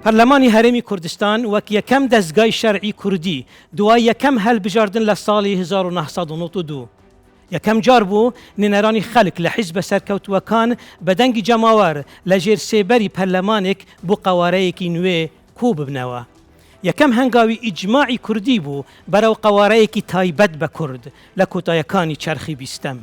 پەرلەمانی هەرێمی کوردستان وەک یەکەم دەزگای شەرعی کوردی دوای یەکەم هەلبژاردن لە ساڵی 1992 یەکەم جار بوو نوێنەرانی خەلک لە حیزبە سەرکەوتووەکان بە دەنگی جەماوەر لە ژێر سێبەری پەرلەمانێک بۆ قەوارەیەکی نوێ کۆببنەوە. یەکەم هەنگاوی ئیجماعی کوردی بوو بەرەو قەوارەیەکی تایبەت بە کورد لە کۆتایەکانی چەرخی بیستەم.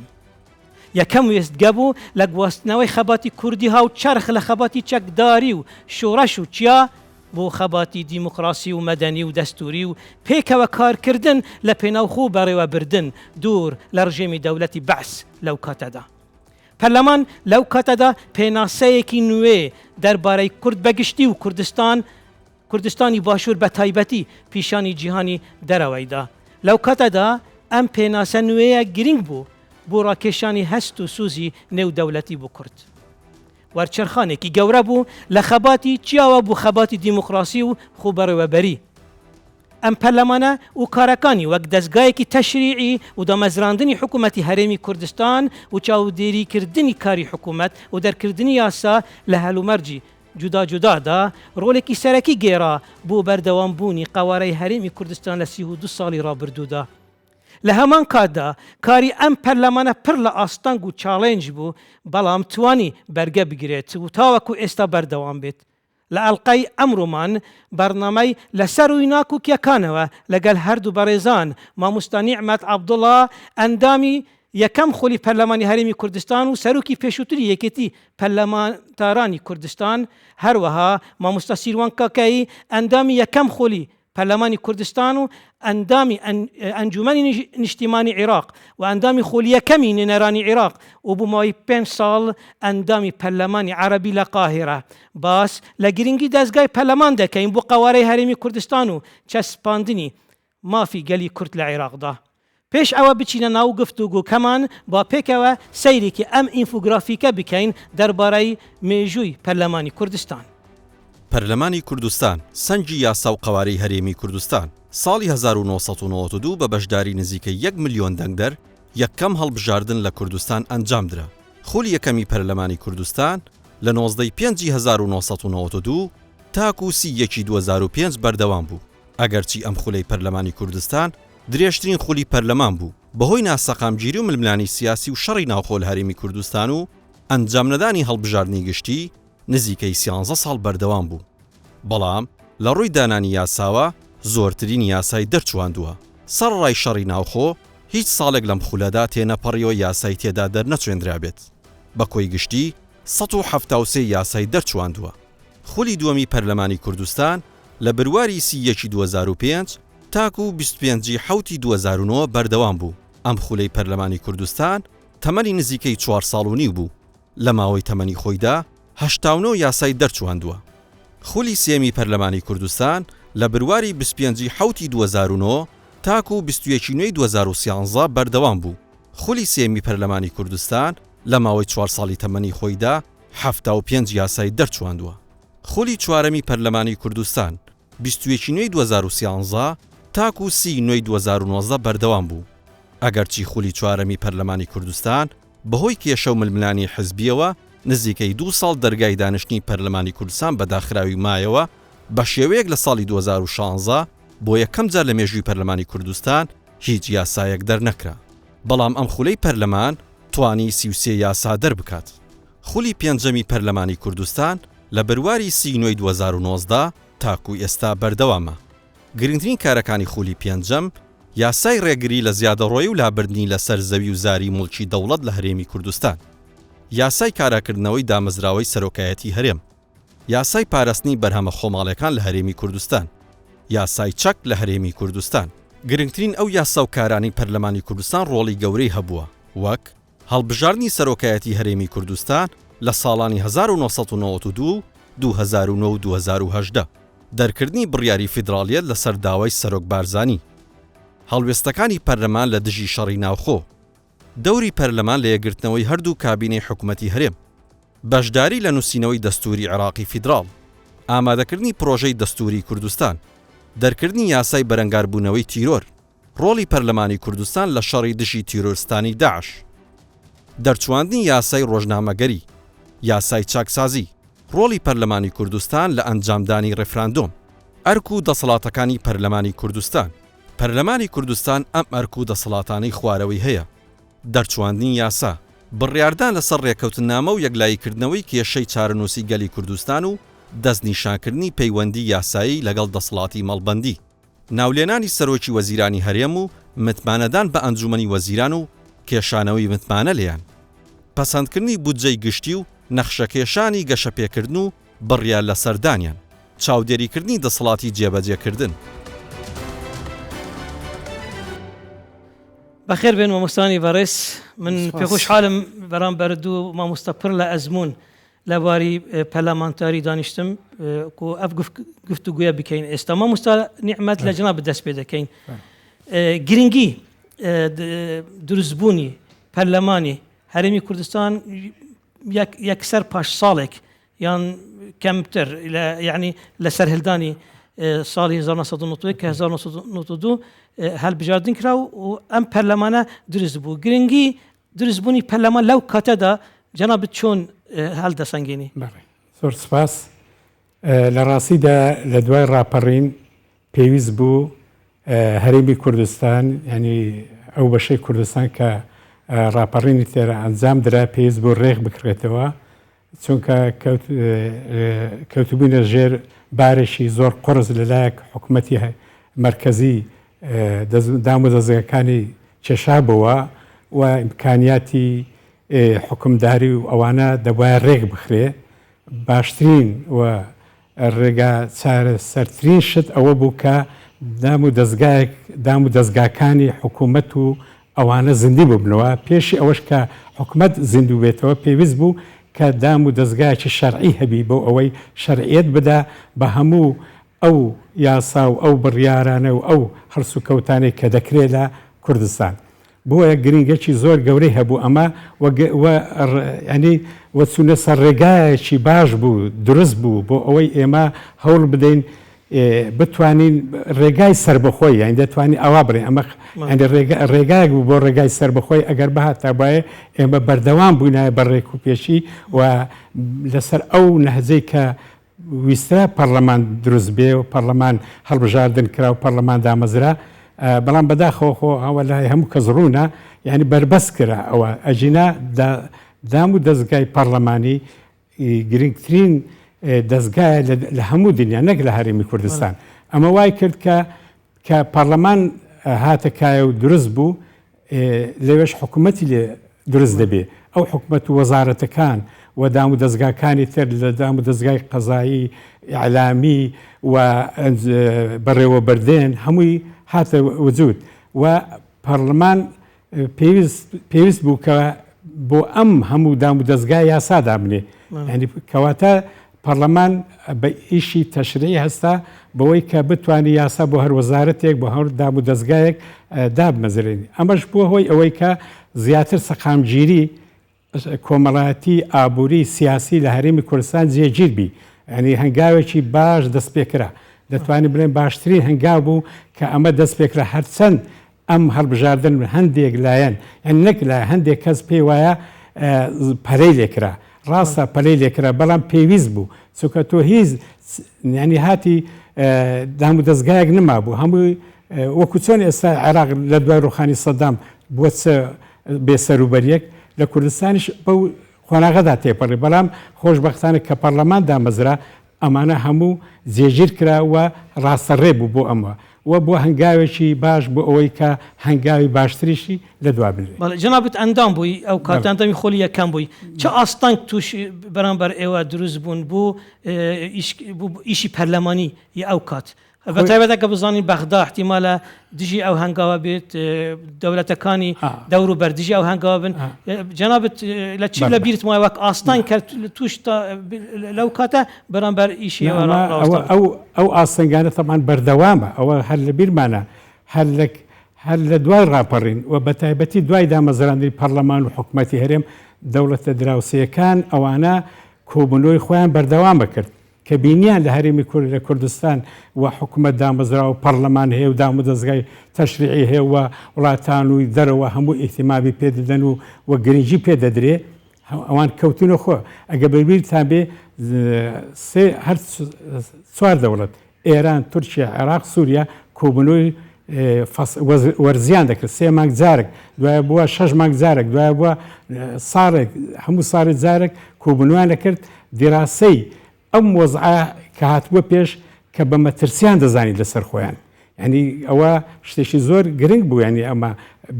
یەکەم وێستگە بوو لە گواستنەوەی خەباتی کوردی هاوچەرخ لە خەباتی چەکداری و شۆڕش و چیا بۆ خەباتی دیموکراسی و مەدەنی و دەستووری و پێکەوە کارکردن لە پێناو خۆ بەڕێوەبردن دوور لە ڕژێمی دەولەتی بەعس لەو کاتەدا. پەرلەمان لەو کاتەدا پێناسەیەکی نوێ دەربارەی کورد بەگشتی و کوردستان کوردستانی باشوور بە تایبەتی پیشانی جیهانی دەرەوەی دا. لەو کاتەدا ئەم پێناسە نوێیە گرینگ بوو بۆ ڕاکێشانی هەست و سۆزی نێودەولەتی بۆ کورد. وەرچەرخانێکی گەورە بوو لە خەباتی چیاوە بۆ خەباتی دیموکراسی و خۆبەڕێوەبەری. ئەم پەرلەمانە و کارەکانی وەک دەزگایەکی تەشریعی و دامەزراندنی حکوومەتی هەرێمی کوردستان و چاودێریکردنی کاری حکوومەت و دەرکردنی یاسا لە هەلومەرجی جودا جودادا ڕۆڵێکی سەرەکی گێڕا بۆ بەردەوام بوونی قەوارەی هەرێمی کوردستان لە 32 ساڵی ڕابردوودا. لە هەمان کاتدا کاری ئەم پەرلەمانە پڕ لە ئاستەنگ و challenge بوو، بەڵام توانی بەرگە بگرێت و تاوەکو ئێستا بەردەوام بێت. لە ئەڵقەی ئەمڕۆمان بەرنامەی لە سەرووی ناکۆکیەکانەوە لەگەل هەردوو بەڕێزان مامۆستا نیعمەت عەبدوڵا ئەندامی یەکەم خولی پەرلەمانی هەرێمی کوردستان و سەرۆکی پێشووتری یەکێتی پەرلەمانتارانی کوردستان، هەروەها مامۆستا سیروان کاکەیی ئەندامی یەکەم خولی پەرلەمانی کوردستان و ئەندامی ئەنجومەنی نیشتیمانی عیراق و ئەندامی خولی یەکەمی نوێنەرانی عیراق و بۆ ماوەی پێنج ساڵ ئەندامی پەرلەمانی عەرەبی لە قاهیرە باس لە گرنگی دەزگای پەرلەمان دەکەین بۆ قەوارەی هەرێمی کوردستان و چەسپاندنی مافی گەلی کورد لە عێراقدا. پێش ئەوە بچینە ناو گفتوگۆکەمان با پێکەوە سەیرێکی ئەم ئینفۆگرافیکە بکەین دەربارەی مێژووی پەرلەمانی کوردستان. پەرلەمانی کوردستان، سەنگی یاسا و قەوارەی هەرێمی کوردستان، ساڵی 1992 بە بەشداری نزیکەی یەک ملیۆن دەنگدەر، یەکەم هەڵبژاردن لە کوردستان ئەنجامدرا. خولی یەکەمی پەرلەمانی کوردستان لە 19 ی پێنجی 1992 تاکوو سی یەکی 2005 بەردەوام بوو. ئەگەرچی ئەم خولەی پەرلەمانی کوردستان درێژترین خولی پەرلەمان بوو، بەهۆی ناسەقامگیری و ململانێی سیاسی و شەڕی ناوخۆ لە هەرێمی کوردستان و ئەنجامنەدانی هەڵبژاردنی گشتی نزیکەی سیانزە ساڵ بەردەوام بوو، بەڵام لە ڕووی دانانی یاساوە زۆرترین یاسای دەرچوواندووە، سەرەڕای شەڕی ناوخۆ هیچ ساڵێک لەم خولەدا تێنەپەڕیوە یاسای تێدا دەرنەچوێندرابێت، بە کۆی گشتی 173 یاسای دەرچوواندووە. خولی دووەمی پەرلەمانی کوردستان لە برواری سی یەکی 2005 تاکو 25 ی حەوتی 2009 بەردەوام بوو، ئەم خولەی پەرلەمانی کوردستان تەمەنی نزیکەی چوار ساڵ و نیو بوو، لە ماوەی تەمەنی خۆیدا 89 یاسای دەرچواندووە. خولی سێیەمی پەرلەمانی کوردستان لە برواری 25 ی حەوتی 2009 تاکو 21 ی نۆی 2013 بەردەوام بوو، خولی سێیەمی پەرلەمانی کوردستان لە ماوەی چوار ساڵی تەمەنی خۆیدا 75 یاسای دەرچواندووە. خولی چوارەمی پەرلەمانی کوردستان 21 ی نۆی 2013 تاکو سی ی نۆی 2019 بەردەوام بوو. ئەگەرچی خولی چوارەمی پەرلەمانی کوردستان بەهۆی کێشە و ململانێی حزبییەوە نزیکەی دوو ساڵ دەرگای دانیشتنی پەرلەمانی کوردستان بە داخراوی مایەوە، بەشێوەیەک لە ساڵی 2016 بۆ یەکەم جار لە مێژووی پەرلەمانی کوردستان هیچ یاسایەک دەرنەکرا. بەڵام ئەم خولەی پەرلەمان توانی 33 یاسا دەربکات. خولی پێنجەمی پەرلەمانی کوردستان لە بەرواری سی نۆی 2019 تاکو ئێستا بەردەوامە. گرنگترین کارەکانی خولی پێنجەم، یاسای ڕێگری لە زیادەڕۆیی و لابردنی لەسەر زەوی و زاری موڵکی دەوڵەت لە هەرێمی کوردستان، یاسای کاراکردنەوەی دامەزراوەی سەرۆکایەتی هەرێم، یاسای پاراستنی بەرهەمە خۆماڵیەکان لە هەرێمی کوردستان، یاسای چەک لە هەرێمی کوردستان. گرنگترین ئەو یاسا و کارانەی پەرلەمانی کوردستان ڕۆڵی گەورەی هەبووە وەک، هەڵبژاردنی سەرۆکایەتی هەرێمی کوردستان لە ساڵانی 1992 و 2009 و 2018، دەرکردنی بڕیاری فیدراڵیەت لەسەر داوای سەرۆک بارزانی، هەڵوێستەکانی پەرلەمان لە دژی شەڕی ناوخۆ، دەوری پەرلەمان لە یەکگرتنەوەی هەردوو کابینەی حکومەتی هەرێم، بەشداری لە نووسینەوەی دەستووری عێراقی فیدراڵ، ئامادەکردنی پرۆژەی دەستووری کوردستان، دەرکردنی یاسای بەرەنگاربوونەوەی تیرۆر، ڕۆڵی پەرلەمانی کوردستان لە شەڕی دژی تیرۆرستانی داعش، دەرچواندنی یاسای ڕۆژنامەگەری، یاسای چاکسازی. ڕۆڵی پەرلەمانی کوردستان لە ئەنجامدانی ڕێفراندۆم. ئەرک و دەسەڵاتەکانی پەرلەمانی کوردستان. پەرلەمانی کوردستان ئەم ئەرک و دەسەڵاتانەی خوارەوەی هەیە. دەرچواندنی یاسا. بڕیاردان لەسەر ڕێکەوتننامە و یەکلاییکردنەوەی کێشەی چارەنووسی گەلی کوردستان و دەستنیشانکردنی پەیوەندی یاسایی لەگەڵ دەسەڵاتی مەڵبەندی. ناولێنانی سەرۆکی وەزیرانی هەرێم و متمانەدان بە ئەنجومەنی وەزیران و کێشانەوەی متمانە لێیان. پەسەندکردنی بودجەی گشتی و نەخشەکێشانی گەشەپێکردن و بڕیار لەسەر دانیان. چاودێریکردنی دەسەڵاتی جێبەجێکردن. بەخێر بێن مامۆستانی بەڕێز من پێخۆشحاڵم بەرامبەر دوو مامۆستا پڕ لە ئەزموون لە باری پەرلەمانتاری دانیشتم کو ئەف گفتوگویە بکەین ئێستا مامۆستا نیعمەت لە جەنابت دەست پێ دەکەین گرنگی دروستبوونی پەرلەمانی هەرێمی کوردستان یەکسەر پاش ساڵێک یان کەمتر یعنی لە سەرهەلدانی ساڵی 1991 کە 1992 هەلبژاردن کرا و ئەم پەرلەمانە دروست بوو گرنگی دروستبوونی پەرلەمان لەو کاتەدا جەنابت چۆن هەڵدەسەنگێنی؟ بەڵێ زۆر سپاس. لە ڕاستیدا لە دوای ڕاپەڕین پێویست بوو هەرێمی کوردستان یانی ئەو بەشەی کوردستان کە ڕاپەڕینی تێرا ئەنجام درا پێویست بوو ڕێک بکرێتەوە چونکە کەوتبووینە ژێر بارێکی زۆر قوڕس لەلایەک حکومەتی مەرکەزی دام و دەزگاکانی کێشابۆوە و ئیمکانیاتی حوکمداری و ئەوانە دەبوایە ڕێک بخرێ باشترین و ڕێگا چارەسەرترین شت ئەوە بوو کە دام و دەزگایەک دام و دەزگاکانی حکوومەت و ئەوانە زیندی ببنەوە، پێشی ئەوەش کە حکومەت زیندوو بێتەوە پێویست بوو کە دام و دەزگایەکی شەرعی هەبی بۆ ئەوەی شەرعیەت بدا بە هەموو ئەو یاسا و ئەو بڕیارانە و ئەو هەڵسوکەوتانەی کە دەکرێ لە کوردستان. بۆیە گرنگیەکی زۆر گەورەی هەبوو ئەمە و و یانی و چوونە سەر ڕێگایەکی باش بوو دروست بوو بۆ ئەوەی ئێمە هەوڵ بدەین بتوانین ڕێگای سەربەخۆی یانی دەتوانین ئاوا بڵێین ئەمە یانی ڕێگا ڕێگایەک بوو بۆ ڕێگای سەربەخۆی ئەگەر بهاتابایە ئێمە بەردەوام بووینایە بە ڕێکوپێکی و لەسەر ئەو نەهجەی کە ویسترا پەڕلەمان دروست بێ و پەڕلەمان هەڵبژاردن کرا و پەڕلەمان دامەزرا بەڵام بەداخەوە خۆ ئەوە لای هەموو کەس ڕوونە یانی بەربەست کرا ئەوە ئەگینا دام و دەزگای پەڕلەمانی گرنگترین دەزگایە لە هەموو دنیا نەک لە هەرێمی کوردستان ئەمە وای کرد کە کە پەڕلەمان هاتە کایە و دروست بوو لەوێش حکوومەتی لێ دروست دەبێ ئەو حکومەت و وەزارەتەکان و دام و دەزگاکانی تر لە دام و دەزگای قەزایی ئیعلامی و بەڕێوەبردن هەمووی هاتە وجود و پەڕلەمان پێویست پێویست بوو کە بۆ ئەم هەموو دام و دەزگا یاسا دابنێ یانی کەواتە پەڕلەمان بە ئیشی تەشریعی هەستا بەوەی کە بتوانێ یاسا بۆ هەر وەزارەتێک بۆ هەر دام و دەزگایەک دابمەزرێنی ئەمەش بووە هۆی ئەوەی کە زیاتر سەقامگیری کۆمەڵایەتی، ئابووری، سیاسی لە هەرێمی کوردستان جێگیر بی. یانی هەنگاوێکی باش دەست پێکرا. دەتوانین بڵێین باشترین هەنگاو بوو کە ئەمە دەست پێکرا هەرچەند ئەم هەڵبژاردن هەندێک لایەن یانی نەک لایەن هەندێک کەس پێی وایە پەلەی لێکرا. ڕاستە پەلەی لێکرا بەڵام پێویست بوو چونکە تۆ هیچ یانی هاتی دامودەزگایەک نەمابوو هەمووی وەکو چۆن ئێستا عێراق لە دوای ڕوخانی سەدام بووە چ بێ سەروبەریەک، لە کوردستانیش بەو قۆناغەدا تێپەڕی، بەڵام خۆشبەختانە کە پەڕلەمان دامەزرا ئەمانە هەموو جێگیر کرا و ڕاستەڕێ بوو بۆ ئەمە و بووە هەنگاوێکی باش بۆ ئەوەی کە هەنگاوی باشتریشی لە دوا بنرێ. بەڵێ جەنابت ئەندام بووی ئەو کاتە ئەندامی خۆلی یەکەم بووی چ ئاستەنگ تووش بەرامبەر ئێوە دروست بوون بۆ ئیشی پەرلەمانی ی ئەو کات بە تایبەت ئەگەر بزانین بەغدا احتیمالە دژی ئەو هەنگاوە بێت دەولەتەکانی دەور و بەر دژی ئەو هەنگاوە بن جەنابت لە چی لە بیرت وایە وەک ئاستەنگ کە تووش لەو کاتە بەرامبەر ئیشی ئەو ئەو ئاستەنگانە تەمان بەردەوامە ئەوە هەر لە بیرمانە هەر لە هەر لە دوای ڕاپەڕین و بە تایبەتی دوای دامەزراندنی پەرلەمان و حکوومەتی هەرێم دەوڵەتە دراوسێیەکان ئەوانە کۆبوونەوەی خۆیان بەردەوامە کرد کە بینیان لە هەرێمی کورد لە کوردستان و حکومەت دامەزراوە و پەڕلەمان هەیە و دامودەزگای تەشریعی هەیە و وڵاتان و دەرەوە هەموو ئیهتیمامی پێ دەدەن و و گرنگی پێ دەدرێ. ئەوان کەوتنە خۆ ئەگە بەبیرتان بێ سێ هەر چوار دەوڵەت ئێران، تورکیا، عێراق، سووریا کۆبوونەوەی وەرزیان دەکرد سێ مانگ جارێک دوایە بووە شەش مانگ جارێک دوایە بووە ساڵێک هەموو ساڵێ جارێک کۆبوونەوەیان دەکرد دیراسەی ئەم وەزعە کە هاتبووە پێش کە بە مەترسیان دەزانی لەسەر خۆیان یعنی ئەوە شتێکی زۆر گرنگ بوو ینی ئەمە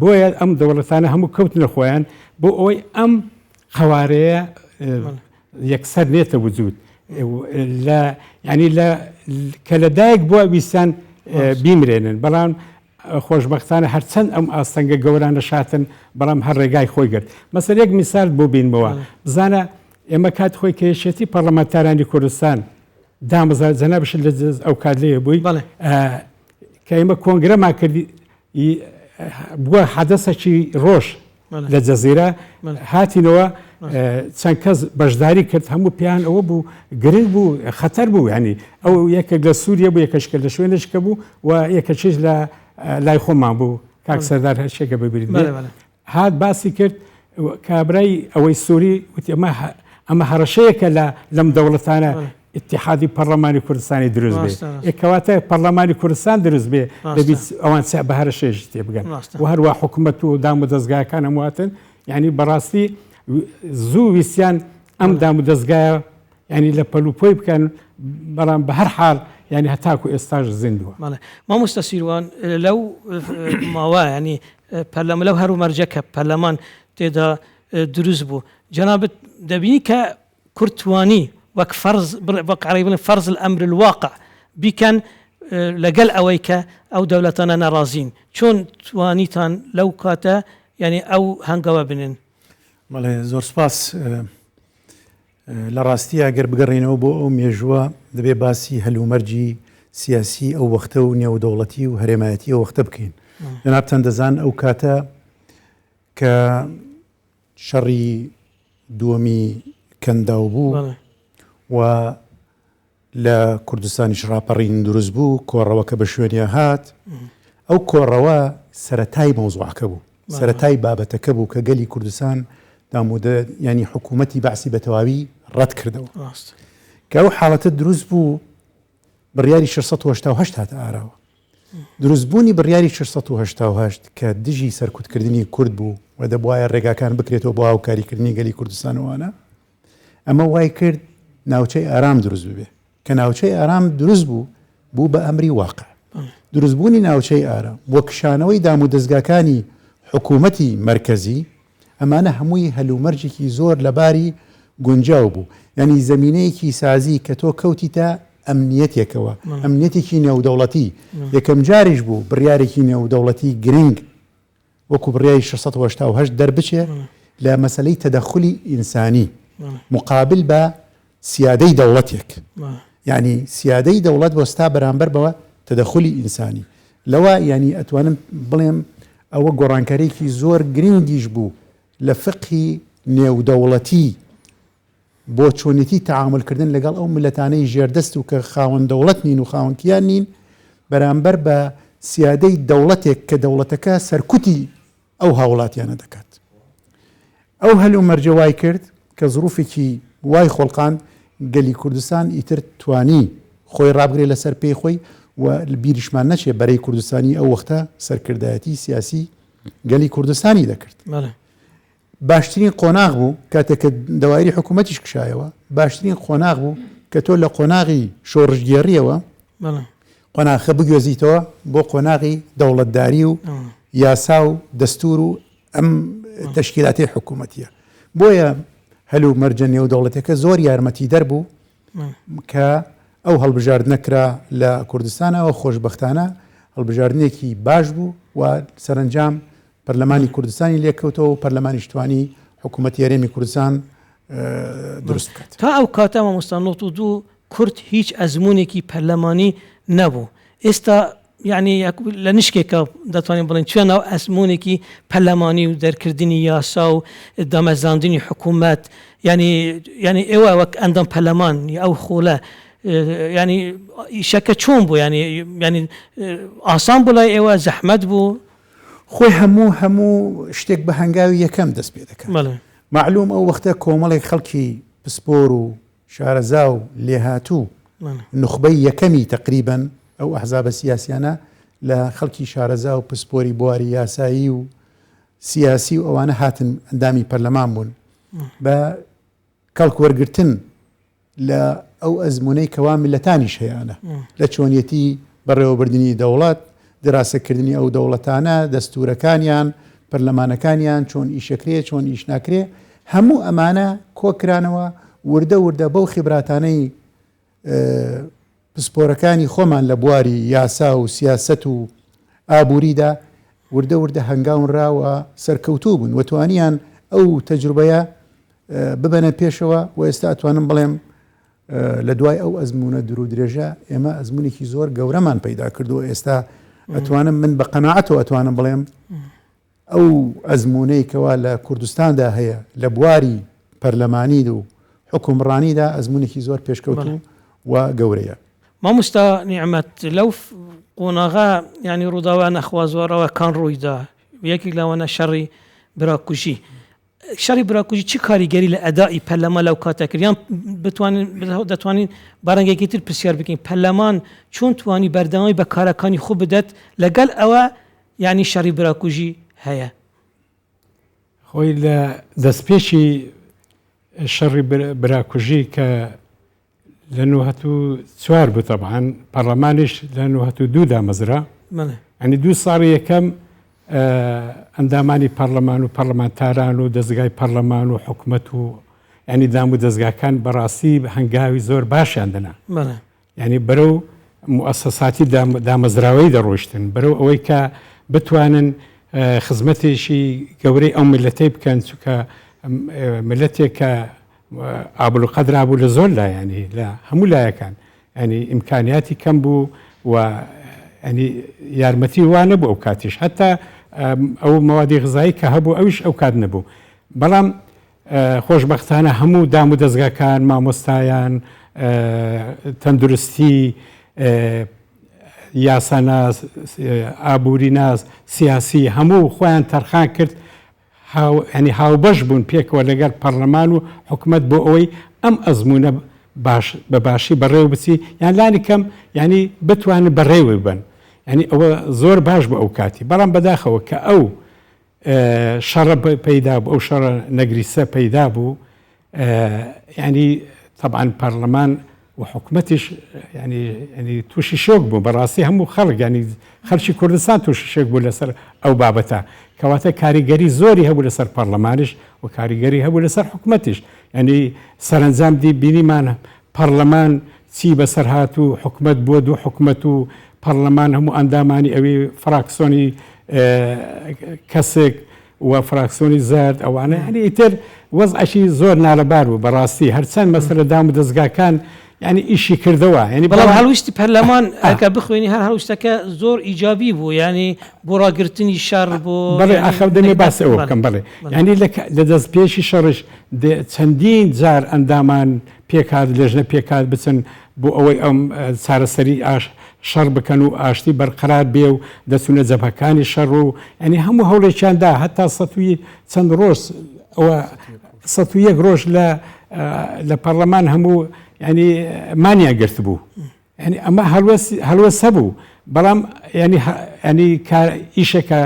بۆیە ئەم دەوڵەتانە هەموو کەوتنە خۆیان بۆ ئەوەی ئەم قەوارەیە یەکسەر نێتە وجود لە ینی لە کە لەدایک بووە ویستیان بیمرێنن بەڵام خۆشبەختانە هەرچەند ئەم ئاستەنگە گەورانە شاتن بەڵام هەر ڕێگای خۆی گرت مەسەر یەک میسال بۆ بینمەوە بزانە ئێمە کات خۆی کە یەکێتی پەرلەمانتارانی کوردستان دامەزرا جەنابیشت لە ئەو کات لێ بووی کە ئێمە کۆنگرەمان کردی بووە حەدەسەکی ڕۆژ لە جەزیرە هاتینەوە چەند کەس بەشداری کرد هەموو پێیان ئەوە بوو گرنگ بوو خەتەر بوو ینی ئەو یەکێک لە سووریە بوو یەکەشکە لە شوێنشکە بوو و یەکەچیش لە لای خۆمان بوو کاک سەردار هەرشێکە ببیرت هات باسی کرد کابرای ئەوەی سووری وتی ئەمە ئەمە هەڕەشەیەکە لە لەم دەوڵەتانە ئیتیحادی پەرلەمانی کوردستانی دروست بێ کەواتە پەرلەمانی کوردستان دروست بێ دەبیت ئەوان چ بە هەرەشەیەش تێ بگەن و هەروە حکوومەت و دام و دەستگاکان هەمواتن یعنی بەڕاستی زوو ویستیان ئەم دام و دەستگایە یانی لە پەل و پۆی بکەن بەڵام بە هەر حاڵ یانی هەتاکو ئێستاش زیندووە. بەڵێ مامۆستا سیروان لەو ماوە یانی پەرلەمان لەو هەرومەرجە کە پەرلەمان تێدا دروست بوو جەنابت دەبینی کە کورد توانی وەک فەرز وەک عەرەبی بڵێن فەرز الامر الواقع بیکەن لەگەل ئەوەی کە ئەو دەولەتانە ناڕازین چۆن توانیتان لەو کاتە یانی ئەو هەنگاوە بنێن؟ بەڵێ زۆر سپاس. لە ڕاستیا گەر بگەڕێینەوە بۆ ئەو مێژووە دەبێ باسی هەلومەرجی سیاسی ئەو وەختە و نێودەوڵەتی و هەرێمایەتی ئەو وەختە بکەین. جەنابتان دەزان ئەو کاتە کە شەڕی دووەمی کەنداو بوو و لە کوردستانیش ڕاپەڕین دروست بوو، کۆڕەوەکە بە شوێنیا هات، ئەو کۆڕەوە سەرەتای مەوزوعەکە بوو، سەرەتای بابەتەکە بوو کە گەلی کوردستان دامودە یانی حکوومەتی بەعسی بە تەواوی ڕەت کردەوە. کە ئەو حاڵەتە دروست بوو بڕیاری 688 هاتە ئاراوە. دروستبوونی بڕیاری 688 کە دژی سەرکوتکردنی کورد بوو و دەبوایە ڕێگاکان بکرێتەوە بۆ هاوکاریکردنی گەلی کوردستان و ئەوانە، ئەمە وای کرد ناوچەی ئارام دروست ببێ. کە ناوچەی ئارام دروست بوو، بوو بە ئەمری واقع. دروستبوونی ناوچەی ئارام و کشانەوەی دامودەزگاکانی حکوومەتی مەرکەزی، ئەمانە هەمووی هەلومەرجێکی زۆر لەباری گونجاو بوو. یانی زەمینەیەکی سازی کە تۆ کەوتیتە ئەمنییەتێکەوە، ئەمنییەتێکی نێودەوڵەتی. یەکەمجاریش بوو بڕیارێکی نێودەوڵەتی گرنگ وەکو بڕیاری 688 دەربچێ لە مەسەلەی تەدەخولی ئینسانی مقابل بە سیادەی دەوڵەتێک یعنی سیادەی دەوڵەت وەستا بەرامبەر بەوە تەدەخولی ئینسانی لەوە یعنی ئەتوانم بڵێم ئەوە گۆڕانکاریکی زۆر گرنگیش بوو لە فقهی نێودەوڵەتی بۆ چۆنێتی تەعامول کردن لەگەڵ ئەو میللەتانەی ژێردەست و کە خاوەن دەوڵەت نین و خاوەن کیان نین بەرامبەر بە سیادەی دەوڵەتێک کە دەوڵەتەکە سەرکوتی ئەو هاوڵاتیانە دەکات. ئەو هەلومەرجە وای کرد کە زروفێکی وای خۆڵقاند گەلی کوردستان ئیتر توانی خۆی ڕابگرێ لەسەر پێی خۆی و بیریشمان نەچێ بەرەی کوردستانی ئەو وەختە سەرکردایەتی سیاسی گەلی کوردستانی دەکرد. باشترین قۆناغ بوو کاتێک کە دەوایری حکوومەتیش کشایەوە باشترین قۆناغ بوو کە تۆ لە قۆناغی شۆڕشگێڕیەوە قۆناخە بگوێزیتەوە بۆ قۆناغی دەوڵەتداری و یاسا و دەستور و ئەم تەشکیلاتی حکوومەتیە بۆیە هەلو مەرجە نێودەوڵەتەکە زۆر یارمەتی دەربوو کە ئەو هەڵبژاردنە کرا لە کوردستانەوە خۆشببختانە هەڵبژاردنێکی باش بوو و سەرنجام پەرلەمانی کوردستانی لێکەوتەوە و پەرلەمانیش توانی حکوومەتی هەرێمی کوردستان دروست بکات. تا ئەو کاتە مامۆستا 92 کورد هیچ ئەزموونێکی پەرلەمانی نەبوو، ئێستا یانی لە نشکێکە دەتوانین بڵێین چوە ناو ئەزموونێکی پەرلەمانی و دەرکردنی یاسا و دامەزراندنی حکوومەت، یانی یانی ئێوە وەک ئەندام پەرلەمان ئەو خولە یانی ئیشەکە چۆن بوو یانی یانی ئاسان بوو لای ئێوە زەحمەت بوو؟ خۆی هەموو هەموو شتێک بە هەنگاوی یەکەم دەست پێ دەکات. مەعلوم ئەو وەختە کۆمەڵێک خەڵکی پسپۆر و شارەزا و لێهاتوو نوخبەی یەکەمی تەقریبەن ئەو ئەحزابە سیاسیانە لە خەڵکی شارەزا و پسپۆری بواری یاسایی و سیاسی و ئەوانە هاتن ئەندامی پەرلەمان بوون بە کەڵک وەرگرتن لە ئەو ئەزموونەی کەوا میللەتانیش هەیانە لە چۆنیەتی بەڕێوەبردنی دەوڵەت، دیراسەکردنی ئەو دەوڵەتانە، دەستوورەکانیان، پەرلەمانەکانیان، چۆن ئیشەکرێ، چۆن ئیش ناکرێ، هەموو ئەمانە کۆکرانەوە، وردە وردە بەو خیبراتانەی پسپۆرەکانی خۆمان لە بواری یاسا و سیاسەت و ئابووریدا وردە وردە هەنگاونرا و سەرکەوتوو بوون و توانیان ئەو تەجروبەیە ببەنە پێشەوە و ئێستا ئەتوانم بڵێم لە دوای ئەو ئەزمونە دوور و درێژە ئێمە ئەزمونێکی زۆر گەورەمان پەیدا کردووە ئێستا ئەتوانم من بە قەناعەتەوە ئەتوانم بڵێم ئەو ئەزمونەی کەوا لە کوردستاندا هەیە لە بواری پەرلەمانی و حکومڕانیدا ئەزمونێکی زۆر پێشکەوتوو و گەورەیە. مامۆستا نیعمەت لەو قۆناغە یانی ڕووداوە نەخوازوارەوەکان ڕوویدا یەکێک لەوانە شەڕی براکوژی شەڕی براکوژی چ کاریگەری لە ئەدائی پەرلەمان لەو کاتە کرد یان بتوانین دەتوانین بە ڕەنگێکی تر پرسیار بکەین پەرلەمان چۆن توانی بەردەوامی بە کارەکانی خۆ بدات لەگەڵ ئەوە یعنی شەڕی براکوژی هەیە؟ خۆی لە دەستپێکی شەڕی براکوژی کە لە 94 بوو تەبعەن پەڕلەمانیش لە 92 دامەزرا ئەنی دوو ساڵی یەکەم ئەندامانی پەرلەمان و پەرلەمانتاران و دەستگای پەرلەمان و حکومەت و ینی دام و دەستگاکان بەڕاستی هەنگاوی زۆر باشیان دەنا ینی بەرەو موسەساتی دامەزراوەی دەڕۆشتن بەرەو ئەوەی کە بتوانن خزمەتێکی گەورەی ئەو میلەتەی بکەن چونکە میلەتێک کە ئابلوقە درابوو لە زۆر لا یانی لە هەموو لایەکان ینی ئیمکانیاتی کەم بوو و ینی یارمەتی وا نەبوو ئەو کاتیش هەتا ئەو مەوادی غزایی کە هەبوو ئەویش ئەو کات نەبوو بەڵام خۆشببختانە هەموو دام و دەستگاکان مامۆستایان تەندروستی یاساناس ئابووریناس سیاسی هەموو خۆیان تەرخان کرد هاو یانی هاوبەش بوون پێکەوە لەگەڵ پەڕلەمان و حکومەت بۆ ئەوەی ئەم ئەزموونە باش بە باشی بەڕێوە بچی یان لانی کەم یانی بتوانن بەڕێوەی ببەن یانی ئەوە زۆر باش بوو ئەو کاتی بەڵام بەداخەوە کە ئەو شەڕە پەیدا بوو ئەو شەڕە نەگریسە پەیدا بوو یانی تەبعەن پەرلەمان و حکومەتیش ینی ینی تووشی شۆک بوو بەڕاستی هەموو خەڵک ینی خەڵکی کوردستان تووشی شێک بوو لەسەر ئەو بابەتە کەواتە کاریگەری زۆری هەبوو لەسەر پەرلەمانیش و کاریگەری هەبوو لەسەر حکومەتیش ینی سەرنجام دی بینیمان پەرلەمان چی بەسەر هات و حکومەت بووە دوو حکومەت و پەرلەمان هەموو ئەندامانی ئەوی فراکسۆنی کەسێک و فراکسۆنی زەرد ئەوانە یانی ئیتر وەزعەکی زۆر نالەبار بوو بەڕاستی هەرچەند مەسەلە دام و دەزگاکان یانی ئیشی کردەوە یانی بەڵام هەڵویستی پەرلەمان ئەگە بخوێنی هەر هەڵویستەکە زۆر ئیجابی بوو یانی بۆ ڕاگرتنی شەڕ بۆ بەڵێ ئاخر دەمێ باسی ئەوە بکەم بەڵێ یانی لە دەست پێشی شەڕش چەندین جار ئەندامان پێکهات لێژنە پێکهات بچن بۆ ئەوەی ئەم چارەسەری ئاش شەڕ بکەن و ئاشتی بەرقەرار بێ و دەچوونە جەبهەکانی شەڕ و یانی هەموو هەوڵێکیان دا هەتا سەد و چەند ڕۆژ ئەوە 101 ڕۆژ لە لە پەرلەمان هەموو ینی مانیان گرتبوو ینی ئەمە هەڵوێست هەڵوێست هەبوو بەڵام ینی ینی ئیشەکە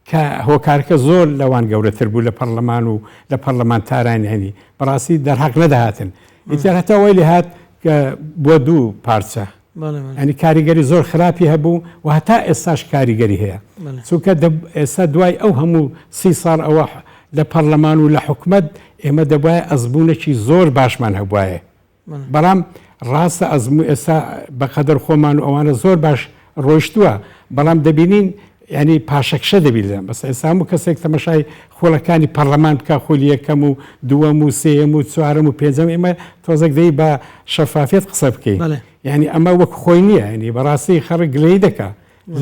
کە هۆکارەکە زۆر لەوان گەورەتر بوو لە پەڕلەمان و لە پەڕلەمانتاران یانی بەڕاستی دەرهەق نەدەهاتن ئیتر هەتا وای لێهات کە بۆ دوو پارچە ینی کاریگەری زۆر خراپی هەبوو و هەتا ئێستاش کاریگەری هەیە چونکە ئێستا دوای ئەو هەموو سی ساڵ ئەوە لە پەرلەمان و لە حکومت ئێمە دەبایە ئەزمونێکی زۆر باشمان هەبوایە بەڵام ڕاستە ئەزموو ئێستا بەقەدەر خۆمان و ئەوانە زۆر باش ڕۆیشتووە بەڵام دەبینین ینی پاشەکشە دەبیرن بەس ئێستا هەموو کەسێک تەمەشای خۆڵەکانی پەرلەمان بکە خولی یەکەم و دووەم و سێیەم و چوارەم و پێنجەم ئێمە تۆزێک دەی بە شەفافیت قسە بکەین یعنی ئەمە وەک خۆی نییە ینی بەڕاستی خەڵک گلەیی دەکا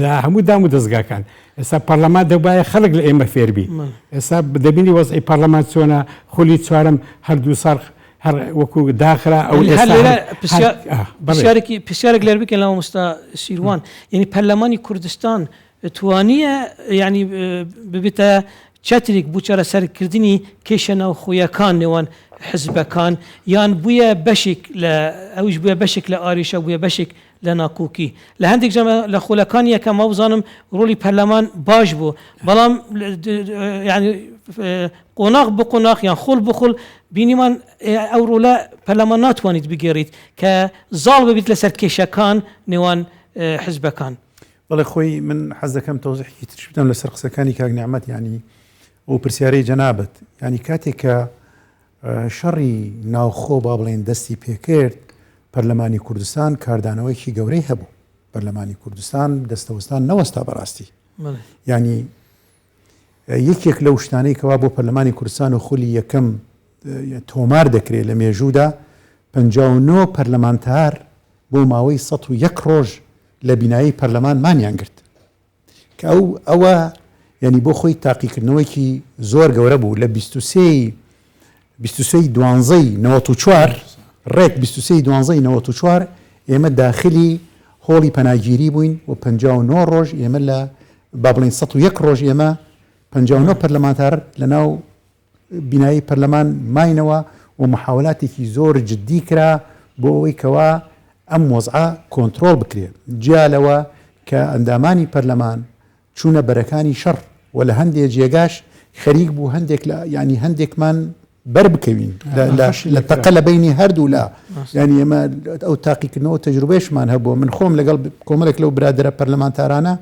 لە هەموو دام و دەزگاکان ئێستا پەرلەمان دەبایە خەڵک لە ئێمە فێربی ئێستا دەبینی وەزعی پەرلەمان چۆنە خولی چوارەم هەر دوو ساڵ هەر وەکو داخرا ئەو پرسیارێکی پرسیارێک لێر بکەن لە مامۆستا سیروان یعنی پەرلەمانی کوردستان توانیە یعنی ببێتە چەترێک بۆ چارەسەرکردنی کێشە ناوخۆیەکان نێوان حزبەکان یان بوویە بەشێک لە ئەویش بووە بەشێک لە ئاریشە بووە بەشێک لە ناکۆکی لە هەندێک جا لە خولەکان یەکەم وابزانم ڕۆڵی پەرلەمان باش بوو بەڵام یعنی قۆناغ بۆ قۆناغ یان خول بۆ خول بینیمان ئەو ڕۆلە پەرلەمان ناتوانیت بگێڕیت کە زاڵ ببیت لەسەر کێشەکان نێوان حزبەکان. بەڵێ خۆی من حەز دەکەم تەوزیحێکی تریش بدەم لەسەر قسەکانی کاک نیعمەت یانی ئەو پرسیارەی جەنابت یانی کاتێک کە شەڕی ناوخۆ با بڵێن دەستی پێکرد پەرلەمانی کوردستان کاردانەوەیکی گەورەی هەبوو پەرلەمانی کوردستان دەستەوەستان نەوەستا بەڕاستی ینی یەکێک لەو شتانەی کەوا بۆ پەرلەمانی کوردستان و خولی یەکەم تۆمار دەکرێت لە مێژوودا 59 پەرلەمانتار بۆ ماوەی 101 ڕۆژ لە بینایی پەرلەمان مانیان گرت کە ئەو ئەوە یعنی بۆ خۆی تاقیکردنەوەیکی زۆر گەورە بوو لە 23 23 دوانزەی 94 ڕێک 23 دوانزەی 94 ئێمە داخلی هۆڵی پەناگیری بووین و 59 ڕۆژ ئێمە لە با بڵێین 101 ڕۆژ ئێمە 59 پەرلەمانتار لە ناو بینایی پەرلەمان ماینەوە و محاولاتێکی زۆر جدی کرا بۆ ئەوەی کەوا ئەم وەزعە کۆنترۆڵ بکرێ، جیا لەوە کە ئەندامانی پەرلەمان چوونە بەرەکانی شەڕ و لە هەندێ جێگاش خەریک بوو هەندێک لە یانی هەندێکمان بەر بکەوین لە تەقە لە بینی هەردوو لا یانی ئێمە ئەو تاقیکردنەوە تەجروبەیشمان هەبووە من خۆم لەگەڵ کۆمەڵێک لەو برادەرە پەرلەمانتارانە